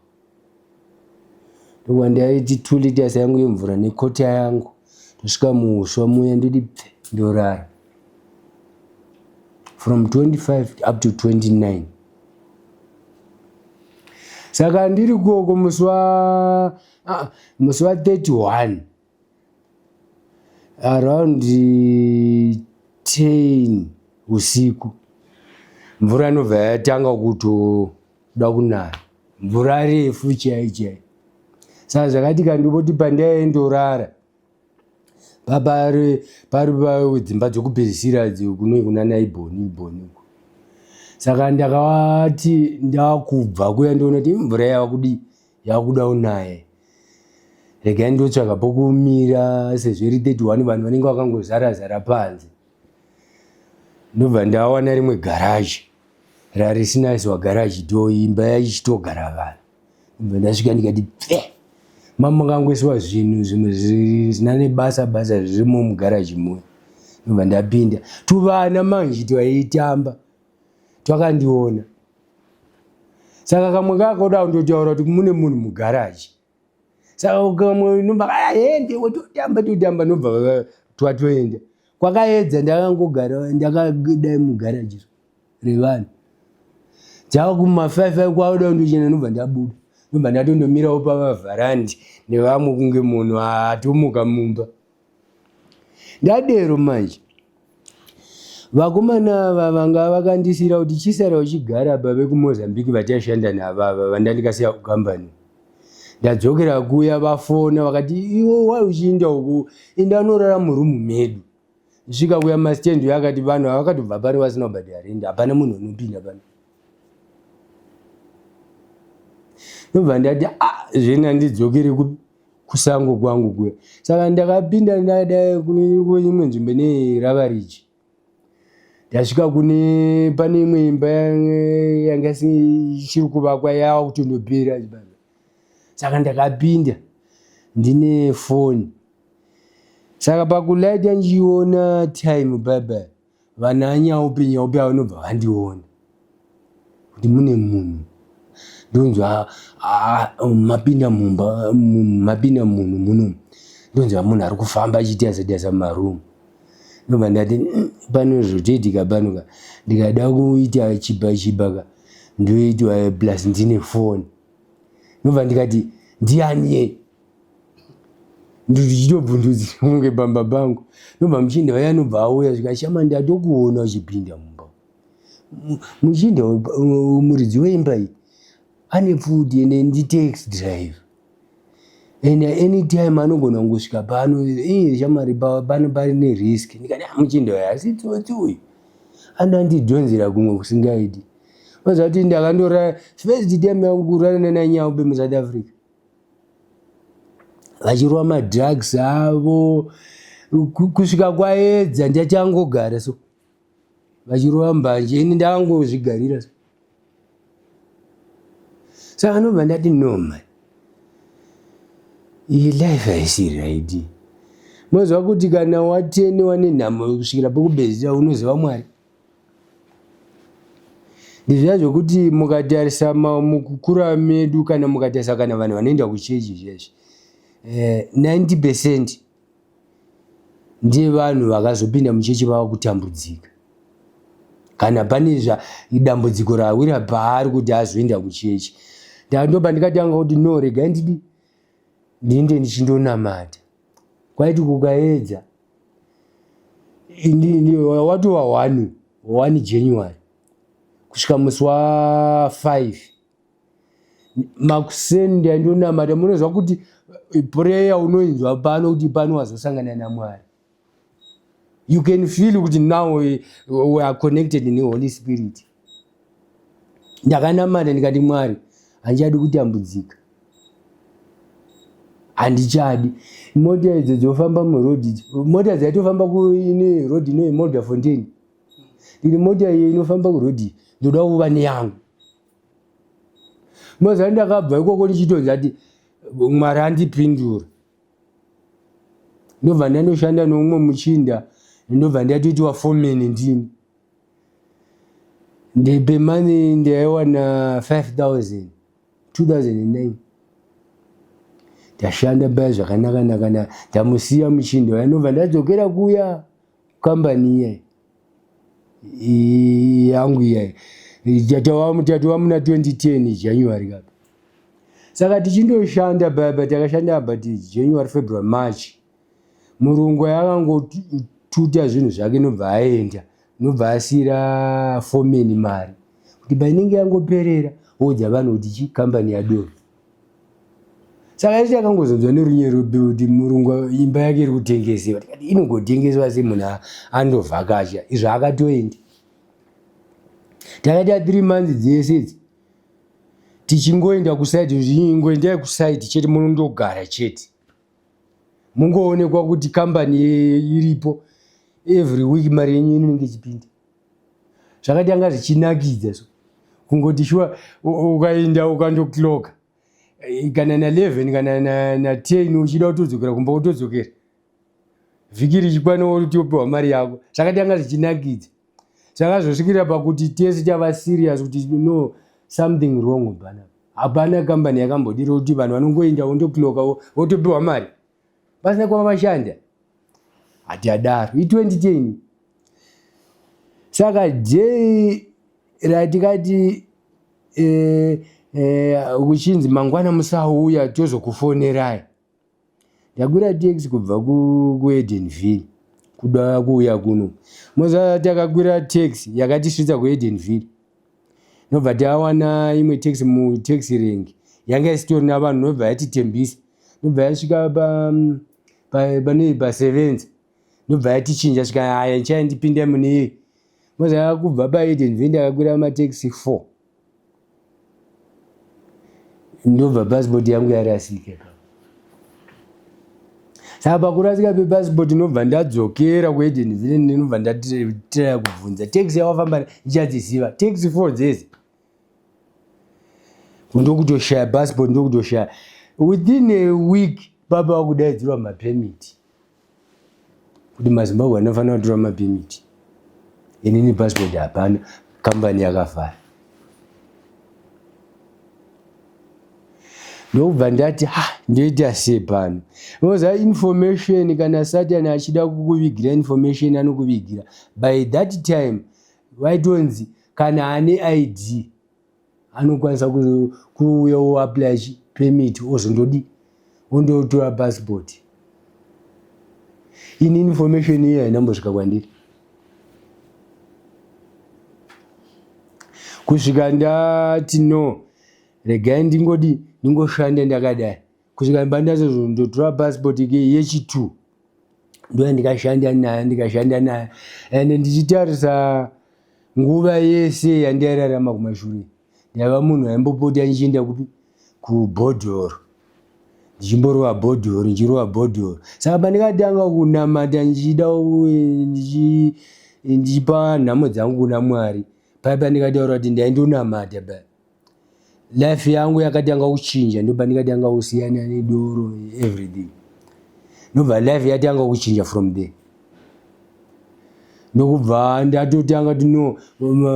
Ndokwandaiti 2 liters yangu yemvura nekota yangu ndosvika muuswa muya ndoti pfe ndorara. From 25 up to 29. Saka ndiri koko musi wa musi wa 31 around 10 usiku mvura inobva yatanga kutoda kunaya mvura refu chai chai. Saka zvakaitika ndipoti pandaindorara pari pari dzimba dzokupedzisira kuno kunana ibhoni ibhoni uko. Saka ndakati ndakubva kuya ndoona kuti mvura yakudi yakuda kunaya regai ndotsvaga pokumira sezvo iri 31 vanhu vanenge vakangozara zara panze. Ndobva ndawana rimwe garaji rarisina iswa garaji do imba yaichitogara vanhu. Ndobva ndasvika ndikati pfe mamangangoiswa zvinhu zvimwe zvisina nebasa basa zvirimo mugaraji muya. Ndobva ndapinda tuvana manje twaitamba twakandiona. Saka kamwe kakoda kundotaura kuti mune munhu mugaraji. Saka kamwe inobva hende totamba totamba nobva twatoenda. Kwakaedza ndakangogara ndakadai mugaraji revanhu. Dzava kuma 5 kwauda kundochena ndobva ndabuda. Ndobva ndatondomirawo pavavharandi nevamwe kunge munhu atomuka mumba. Ndadero manje vakomana ava vanga vakandisiira kuti chisara uchigara apa vekuMozambique vataishanda navo ava vandandikasiya kukambani. Ndadzokera kuya vafona vakati iwe wai uchiinda uku inda unorara murumu medu. Svika kuya mastand uya akati vanhu ava vakatobva pano vasina kubhadhara rendi hapana munhu unopinda pano. Ndobva ndati ah zveni handidzokere kupi kusango kwangu kuya. Saka ndakapinda ndadai kuimwe nzvimbo neravareji. Ndasvika kune pane imwe imba yanga ichiri kuvakwa yava kutondopera. Saka ndakapinda ndine foni. Saka pakulaita ndichiona time baba vana nyaupe nyaupe avo vanobva vandiona kuti mune munhu. Ndonzwa mapinda mumba mapinda munhu muno. Ndonzwa munhu ari kufamba achiita setaisa mumarumu. Ndobva ndati pano zvotoitika pano ka, ndikada kuita chiba chiba ka ndoitwa plus ndine foni. Ndobva ndikati ndiani ye ndichitobvundudzira kunge pamba pangu. Ndobva muchinda uya anobva auya svika shama ndatokuona uchipinda mumba. Muchinda muridzi weimba iyi ane pfuti ende nditaxi driver. And anytime anogona kungosvika pano, iye shamwari pano pari nerisk. Ndikati ah, muchinda uyu asi tsotsi uyu anondidhonzera kumwe kusingaiti. Maziva kuti ndakandora first time yangu kurara nanaNyaupe muSouth Africa, vachirova madrugs avo kusvika kwaedza ndachangogara so vachirova mbanje, ini ndangozvigarira so. Saka ndobva ndati no man, iyi life haisi right. Moziva kuti kana watenewa nenhamo kusvikira pekupedzisira unoziva Mwari. Ndizviya zvokuti mukatarisa mukukura medu, kana mukatarisa kana vanhu vanoenda kuchechi zviya 90% ndiye vanhu vakazopinda muchechi vava kutambudzika. Kana pane dambudziko rawira paari kuti azoenda kuchechi. Ndopa ndikatanga kuti no, regai ndidi ndiende ndichindonamata. Kwaiti kukaedza watova 1 January kusvika musi wa 5 makuseni ndaindonamata. Munozwa kuti prayer unoinzwa pano kuti pano wazosangana naMwari. You can feel kuti now we are connected neHoly Spirit. Ndakanamata ndikati Mwari, handichadi kutambudzika, handichadi mota idzo dzofamba murodhi. Mota dzaitofamba kuine rodhi inoyi Modderfontein, ndiri mota iyo inofamba kurodhi, ndoda kuva neyangu. Mazuva ndakabva ikoko ndichitonzi ati Mwari andipindura. Ndobva ndandoshanda noumwe muchinda, ndobva ndatoitiwa foreman ndini. Ndepemani ndaiwana 5000 2009. Ndashanda paya zvakanaka naka, ndamusiya muchinda uya, ndobva ndadzokera kuya kambani iya yangu iya. Tatova muna 2010 January kapa. Saka tichindoshanda paya, takashanda about January, February, March. Murungu akangotuta zvinhu zvake, nobva aenda, nobva asiyira foreman mari kuti painenge yangoperera woudza vanhu kuti chi kambani yadoro. Saka isi takangozonzwa nerunyero kuti murungu imba yake iri kutengesewa. Tikati inogotengesewa semunhu andovhakacha izvo akatoenda. Takaita 3 months dzese idzi tichingoenda kusite, ingoendai kusite chete, munondogara chete, mungoonekwa kuti kambani iripo. Every week mari yenyu inenge ichipinda. Zvakatanga zvichinakidza so kungoti shuwa ukaenda ukandokloka kana na11 kana na10 uchida kutodzokera kumba, wotodzokera. Vhiki richikwana wotopiwa mari yako. Zvakatanga zvichinakidza. Zvakazosvikira pakuti tese tava serious kuti no, something wrong pana. Hapana kambani yakambodiro kuti vanhu vanongoenda wondokloka wotopiwa mari pasina kwava vashanda. Hati adaro i2010. Saka day ratikati kuchinzi mangwana musauya, tozokufonerai, ndakwira taxi kubva kuEdenville kuda kuuya kuno. Moza takakwira taxi yakatisvitsa kuEdenville, nobva tawana imwe taxi mutaxi rank yanga isitori navanhu, nobva yatitembisa, nobva yasvika pane pasevenza, nobva yatichinja svika aya ndichaindipinda mune iyi. Moza kubva paEdenville ndakakwira mataxi 4, ndobva pasipoti yangu yarasika. Saka pakurasika pepasipoti ndobva ndadzokera kuEdenville, ndinobva ndatiraya kubvunza taxi yawafamba, ichadziziva taxi 4 dzese. Ndokutoshaya pasipoti, ndokutoshaya. Within a week baba vakudaidzirwa mapermit kuti maZimbabwe anofanira kutora mapermit. Inini pasipoti hapana, kambani yakavhara. Ndokubva ndati ha, ndoita sei pano? Unoziva information, kana Satani achida kukuvigira information anokuvigira. By that time vaitonzi kana ane ID anokwanisa kuuya oapply permit, ozondodi ondotora passport. Ini information iyo hainambosvika kwandiri kusvika ndati no, regai ndingodi ndingoshanda ndakadai kusvika ndazondotora passport yechi2. Ndoya ndikashanda naye, ndikashanda naye, ende ndichitarisa nguva yese yandairarama kumashure, ndaiva munhu aimbopota ndichienda kupi, kubhodhoro, ndichimborova bhodhoro, ndichirova bhodhoro. Saka pandikatanga kunamata, ndichida ndichipa nhamo dzangu kuna Mwari, pai pandikataura kuti ndaindonamata pa life yangu yakatanga kuchinja. Ndo pandikatanga kusiyana nedoro, everything. Ndobva life yatanga kuchinja from there. Ndokubva ndatotanga kuti no,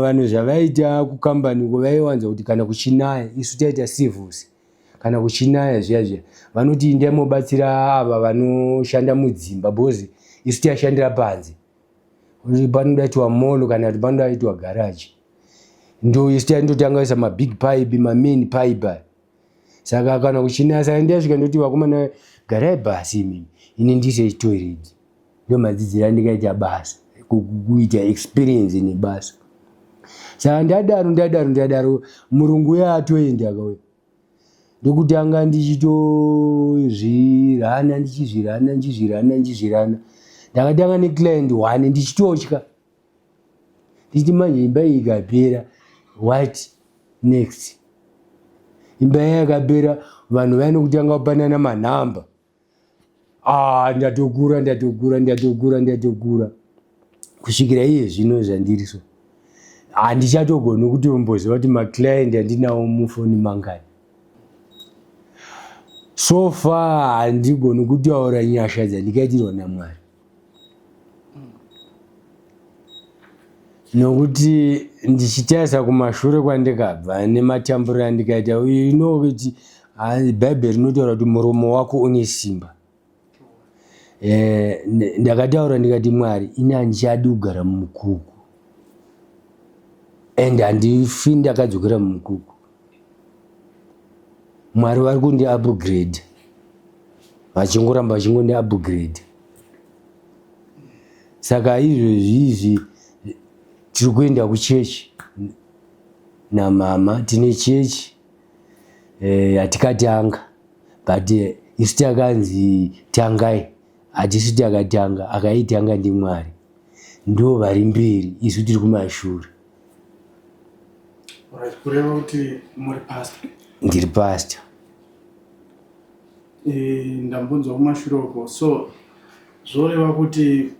vanhu zvavaita kukambani uko, vaiwanza kuti kana kuchinaya, isu taita civils, kana kuchinaya zviya zviya, vanoti indai mobatsira ava vanoshanda mudzimba, because isu tiyashandira panze. Panoda itwa mall kana kuti panoda itwa garaji, ndo isu taindotanga isa mabig pipe, mamain pipe aya. Saka kana kuchinaya, saka ndasvika ndoti, "Vakomana, garai pasi imimi, ini ndise toilet." Ndo madzidziro andikaita basa, kuita experience nebasa. Saka ndadaro, ndadaro, ndadaro, murungu uya atoenda kauya, ndokutanga ndichitozvirana, ndichizvirana, ndichizvirana, ndichizvirana. Ndakatanga neclient one ndichitotya, ndichiti manje imba iyi ikapera, what next? Imba iya yakapera, vanhu vaine kutanga kupanana manhamba. Ah, ndatokura, ndatokura, ndatokura, ndatokura kusvikira iye zvino zvandiri. So handichatogoni kutomboziva kuti maclient andinawo mufoni mangani. So far handigoni kutaura nyasha dzandikaitirwa naMwari, nokuti ndichitarisa kumashure kwandikabva nematamburiro andikaita, you know kuti Bhaibheri rinotaura kuti muromo wako une simba. Ndakataura ndikati, "Mwari, ini handichadi kugara mumukuku and handifi ndakadzokera mumukuku." Mwari vari kundi upgrade, vachingoramba vachingondi upgrade. Saka izvezvi izvi tiri kuenda kuchechi namama. Tine chechi yatikatanga, but isu takanzi tangai, hatisi takatanga. Akaitanga ndiMwari, ndo vari mberi, isu tiri kumashure. Right, kureva kuti muri pastor? Ndiri pastor. Ndambonzwa kumashure uko, so zvoreva kuti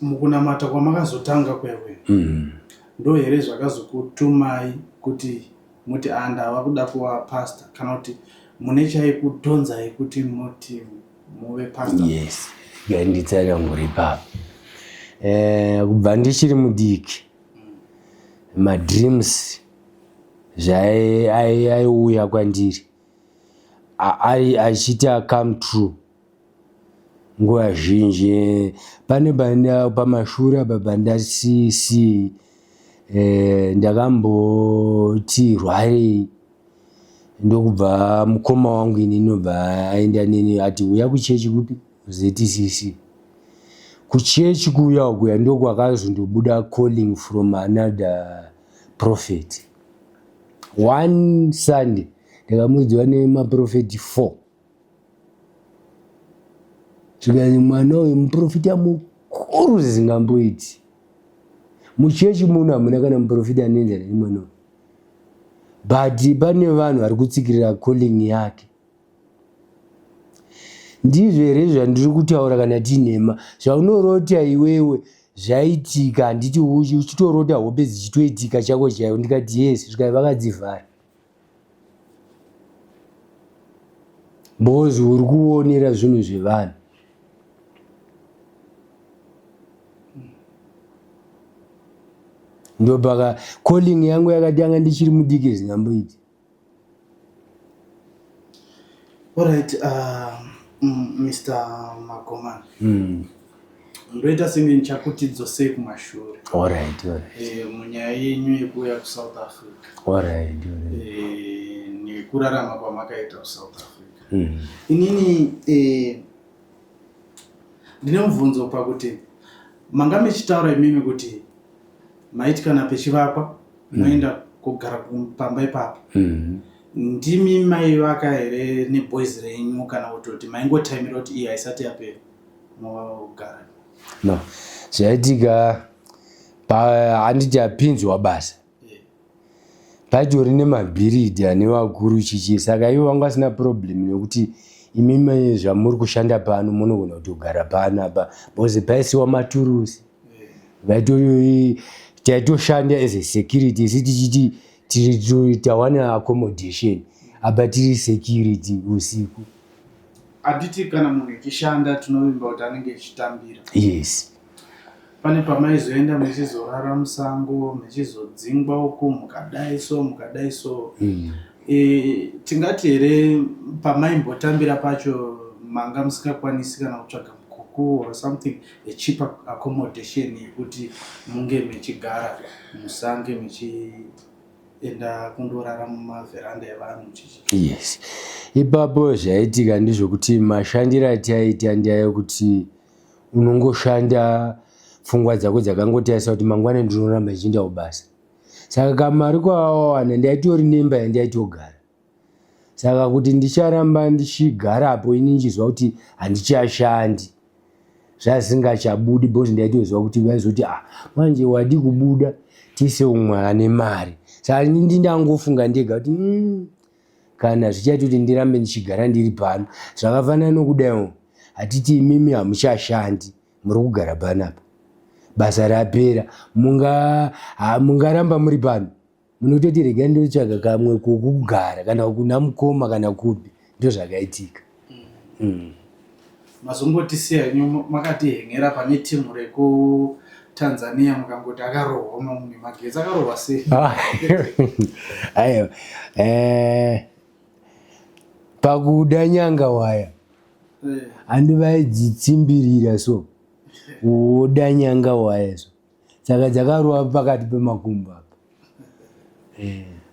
mukunamata kwamakazotanga kuya kuya, ndo here zvakazokutumai kuti muti, "A, ndava kuda kuva pastor," kana kuti mune chaikudhonzai kuti muti muve pastor? Yes, nganditsanangure ipapo. Kubva ndichiri mudiki, madreams zvaiuya kwandiri ari achiita come true nguva zhinji. Pane pamashure apa pandasisi, ndakamboti rwarei, ndokubva mukoma wangu ini inobva aenda neni, ati, "Uya kuchechi." Kupi? ZCC. Kuchechi kuya ukuya ndokwakazondobuda calling from another prophet. One Sunday ndakamudziwa nemaprofeti 4, zvikanzi, "Mwana uyu muprofita mukuru zvisingamboiti. Muchechi muno hamuna kana muprofita anoenzana nemwana uyu, but pane vanhu vari kutsikirira calling yake. Ndizvo here zvandiri kutaura kana tinhema? Zvaunorota iwewe zvaitika, handiti? Uchitorota hope dzichitoitika chako chaiwo." Ndikati, "Yes." Zvikai vakadzivhara because uri kuonera zvinhu zvevanhu. Ndopaka calling yangu yakatanga ndichiri mudiki zvingamboiti. Alright, Mr Magomana, ndoita senge ndichakuti dzosei kumashure Alright. Munyaya yenyu yekuuya kuSouth Africa Alright. Nekurarama kwamakaita kuSouth Africa. Inini ndine mubvunzo pakuti manga muchitaura imimi kuti maiti kana pechivakwa moenda kugara pamba ipapo. Ndimi maivaka here neboys renyu, kana kutoti maingotaimira kuti iyi haisati yapera mogara? No, zvaitika handiti apinzwa basa, patori nemabhiridha nevakuru chichi, saka ivo vanga vasina problem nekuti imimi zvamuri kushanda pano munogona kutogara pano apa, because paisiwa maturusi. Taitoshanda as a security isi tichiti tiri tawana accommodation apa, tiri security usiku. Handiti kana munhu echishanda tinovimba kuti anenge echitambira? Yes. Pane pamaizoenda muchizorara musango, muchizodzingwa uku, mukadai so, mukadai so. Tingati here pamaimbotambira pacho manga musingakwanisi kana kutsvaga mukuku or something, a cheap accommodation yekuti munge muchigara, musange muchienda kundorara mumavheranda evanhu chichi? Yes, ipapo zvaitika ndezvekuti mashandiro ataiita ndeyekuti unongoshanda pfungwa dzako dzakangotarisa kuti mangwana ndinoramba ndichienda kubasa. Saka kamari kwawawana, ndaitori nemba yandaitogara, saka kuti ndicharamba ndichigarapo ini ndichizwa kuti handichashandi, zvasingachabudi, because ndaitoziva kuti vaizoti, "Ah, manje wadi kubuda, tiise umwe ane mari." Saka ndindangofunga ndega kuti kana zvichaita kuti ndirambe ndichigara ndiri pano, zvakafanana nokudaiwo hatiti imimi hamuchashandi, muri kugara panapa, basa rapera, mungaramba muri pano? Munototi regai ndotsvaga kamwe kokugara, kana kuna mukoma kana kupi. Ndozvakaitika. Mazombotisiya henyu makatihengera pane timu rekuTanzania, mukangoti akarohwa mamwe nemagetsi. Akarohwa sei? Aiwa, pakuda nyanga waya, handi vaidzitsimbirira so, woda nyanga waya so, saka dzakarova pakati pemakumbo apa.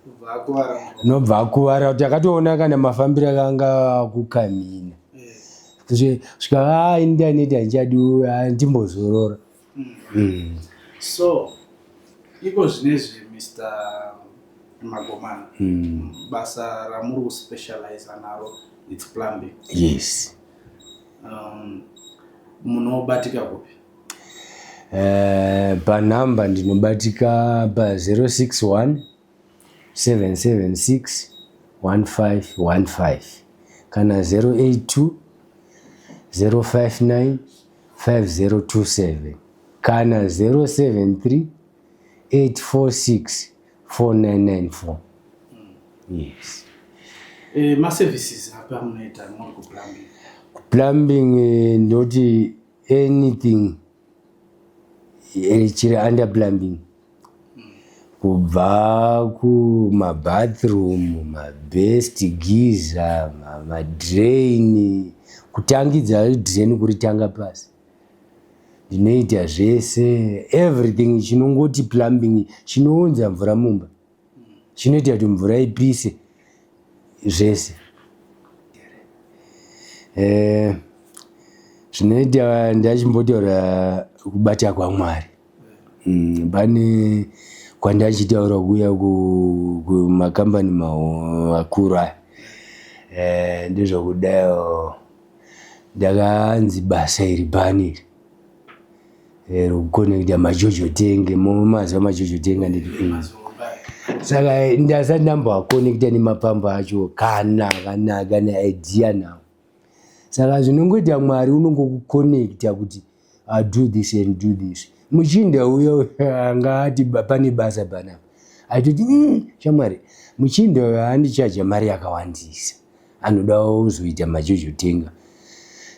Kubva akuvara. Nobva akuvara. Takatoona kana mafambiro akanga akukamina. Svika a indaneti handichadi, handimbozorora. So iko zvinezvi, Mr Magomana, basa ramuri kuspecializa naro, it's plumbing? Yes. Munobatika kupi? Panhamba ndinobatika pa061 776 1515 kana 082 059 5027 kana 073 846 4994, yes. Maservices api amunoita muri kuplumbing? Plumbing, ndoti anything chiri under plumbing, kubva kumabathroom, maburst geyser, madrain, kutangidza drain kuritanga pasi, ndinoita zvese, everything chinongoti plumbing, chinounza mvura mumba, chinoita kuti mvura ipise, zvese. Zvinoita ndachimbotaura kubata kwaMwari. Pane kwandachitaura kuya kumakambani makuru aya, ndezvokudaio ndakanzi basa iri pani iri rekuconnecta maJojo tank. Mumazuva maJojo tank, anditi? Saka ndasati ndamboaconnecta nemapambo acho kana idea nawo. Saka zvinongoita Mwari unongokuconnecta kuti, "I do this and do this." Muchinda uyo anga ati pane basa panapa achiti, shamwari, muchinda uyo andichaja mari yakawandisa, anoda kuzoita maJojo tank."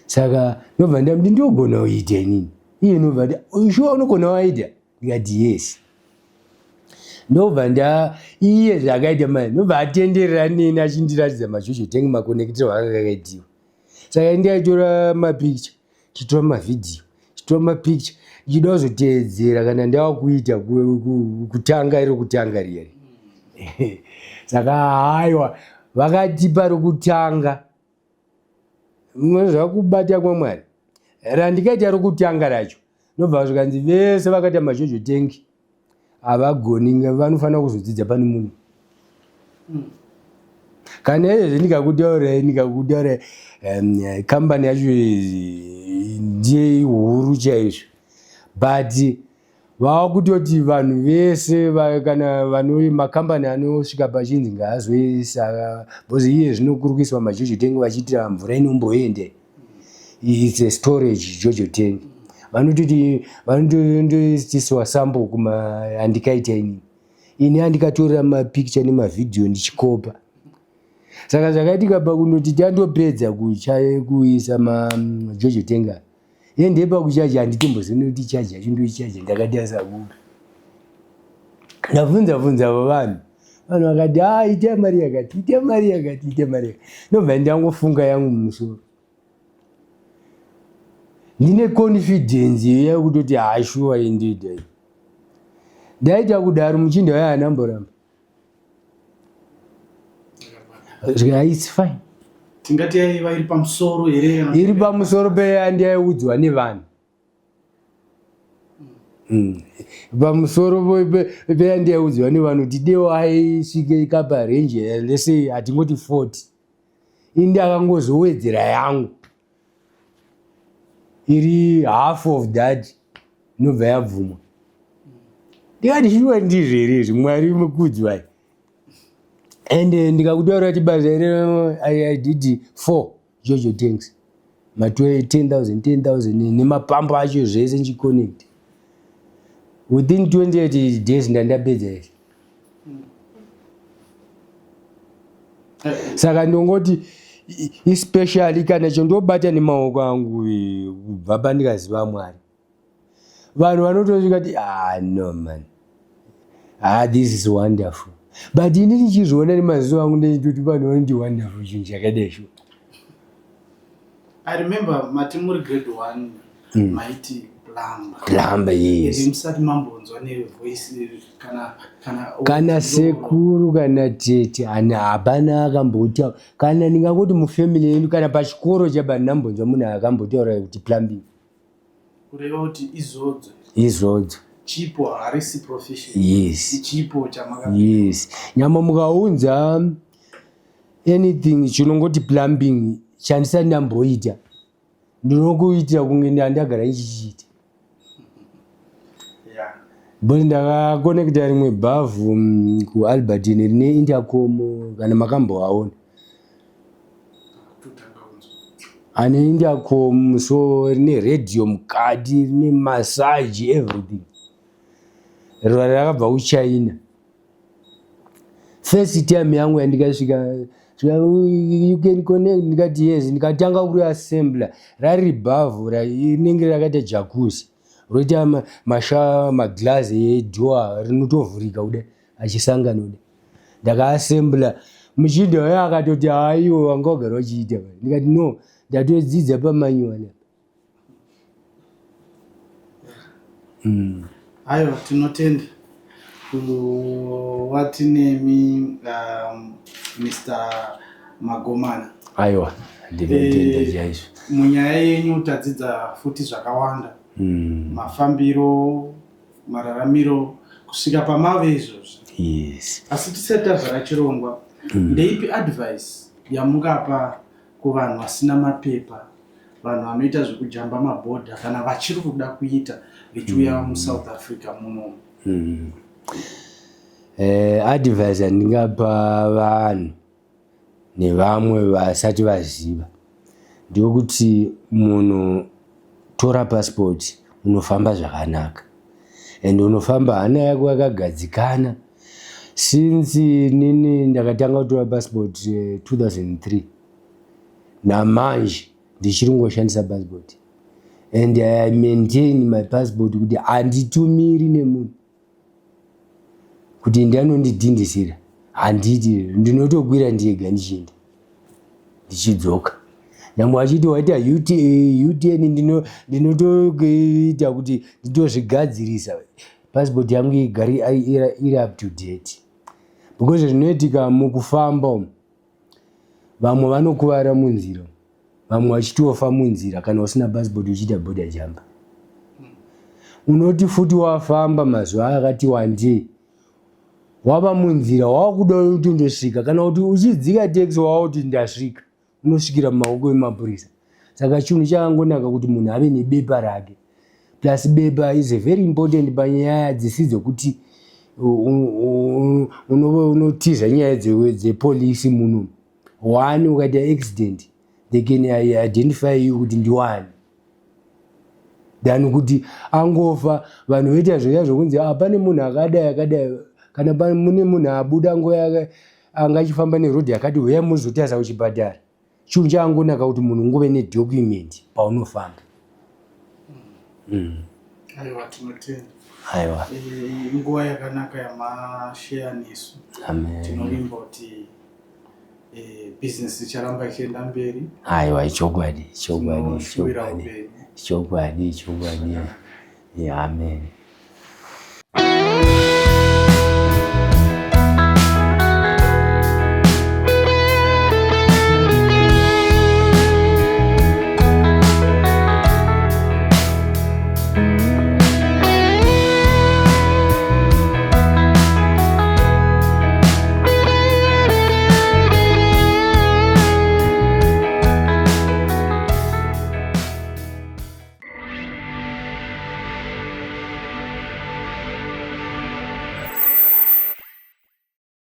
Saka ndobva ndamuti, "Ndogona kuita inini." Iye nobva ati, "Shuwa unogona waita?" Ndikati, "Yes." Ndobva nda iye zvakaita mai ndobva atenderera neni achindiratidza majojo tank makonekitirwo akanga akaitiwa. Saka ini ndaitora mapicture, chitora mavhidhiyo, chitora mapicture ndichida kuzoteedzera kana ndava kuita kutanga iro kutanga riya. Saka haiwa vakatipa rokutanga zvakubata kwaMwari randikaita rokutanga racho ndobva zvikanzi vese vakaita majojo tengi havagoni vanofanira kuzodzidza pane munhu. Kana izvezvi ndikakutaurirai ndikakutaurirai kambani yacho ndiye huru chaizvo but vava kutoti vanhu vese kana vano makambani anosvika pachinzi ngaazoisa because iye zvino kuri kuiswa majojo tank vachiitira mvura inomboende it's a storage jojo tank vanototi vanotoiswa sample kuma andikaita inini ini andikatorera mapicture nemavhidhiyo ndichikopa saka zvakaitika pakunoti tandopedza kuisa majojo tank aya iye ndiye pakuchaja handitombozivi nekuti chaji yacho ndoichaja ndakatarisa kupi ndabvunza bvunza vo vanhu vanhu vakati a ah, ita mari yakati ita mari yakati ita mari yakati ndobva ndangofunga yangu mumusoro ndine confidence iyo yekutoti hashuwa indeed ndaita kudaro muchinda waye anamboramba It's fine. Tingati yaiva iri pamusoro here? Iri pamusoro peyandaiudzwa nevanhu. Pamusoro peyandaiudzwa nevanhu kuti deo aisvike ikapa range lese hatingoti 40. Ini ndakangozowedzera yangu iri half of that inobva yabvumwa. Ndikati shuwa ndizvo here izvi Mwari mukudzwai. And ndikakutaura kuti basa iri I did 4 Jojo tanks ma 10,000 10,000 nemapambo acho zvese ndichiconnect within 28 days ndandapedza izvi. Saka ndongoti especially kana chondobata nemaoko angu kubva pandikaziva Mwari vanhu vanotosvika ti ah no man ah this is wonderful but ini ndichizviona nemaziso angu ndechitoti vanhu vanoti wonderful chinhu chakadai shuwa. I remember mati muri grade 1 maiti plumber. Plumber, yes. Ende musati mambonzwa nevoice kana kana kana sekuru kana tete ana hapana akambotaura kana ndingangoti mufamily yedu kana pachikoro chaba ndinambonzwa munhu akambotaura kuti plumbing. Kureva kuti izodzo. Izodzo. Chipo harisi profession. Yes. Ichipo chamaka. Yes. Nyama mukaunza anything chinongoti plumbing chandisati ndamboita ndinokuitira kunge ndandagara ndichichiita. Yeah. But ndakakonekta rimwe bhavhu kuAlbertine rine intercom kana makamboaona. Ane intercom so rine radio mukati rine massage everything. Ruva rakabva kuChina. First time yangu yandikasvika you can connect ndikati yes ndikatanga kuriassembler rari bhavhu rinenge rakaita jacuzzi roita masha maglass edoor rinotovhurika kudai achisangana kudai ndakaassembler muchinda uya akatoti haiwo wanga wagara uchiita ndikati no ndatodzidza pamanyuwani apa. Aiwa tinotenda kuva tinemi Mr Magomana. Aiwa ndinotenda chaizvo. Munyaya yenyu tadzidza futi zvakawanda. Mafambiro, mararamiro kusvika pamave izvozvi. Yes. Asi tisati tavhara chirongwa, ndeipi advice yamungapa kuvanhu vasina mapepa, vanhu vanoita zvekujamba mabhodha kana vachiri kuda kuita vechiuya muSouth Africa muno? Advice yandingapa vanhu nevamwe vasati vaziva ndeyekuti munhu tora passport unofamba zvakanaka and unofamba hana yako yakagadzikana. Since inini ndakatanga kutora passport 2003 namanje ndichiri kungoshandisa passport and I maintain my passport kuti handitumiri nemunhu. Kuti ndianondidhindisira handiti, ndinotokwira ndega ndichienda ndichidzoka. Nyangwe achiti waita UTN, ndinotoita kuti nditozvigadzirisa, passport yangu igare iri up to date, because zvinoitika mukufamba umu, vamwe vanokuvara munzira, vamwe vachitofa munzira. Kana usina passport uchiita border jumper, unoti futi wafamba mazuva akati wandei, wava munzira, wakuda kutondosvika, kana kuti uchidzika taxi wakuti ndasvika, unosvikira mumaoko emapurisa. Saka chinhu chakangonaka kuti munhu ave nebepa rake. Plus bepa is a very important panyaya dzisi dzekuti unotiza nyaya dzepolisi muno. One, ukaita accident, they can identify you kuti ndiwani, than kuti angofa, vanhu voita zvoya zvokunzi, ah, pane munhu akadai akadai, kana mune munhu abuda nguva anga achifamba nerodhi yakati, uya muzotarisa kuchipatara. Chinhu chakangonaka kuti munhu ungove nedocument paunofamba. Aiwa, tinotenda. Aiwa. Nguva yakanaka yamasheya nesu. Amen. Tinovimba kuti bhizinesi icharamba ichienda mberi. Aiwa, chokwadi, chokwadi. Tinoshuwira Chokwadi. upenyu. Chokwadi, chokwadi. Yeah, amen.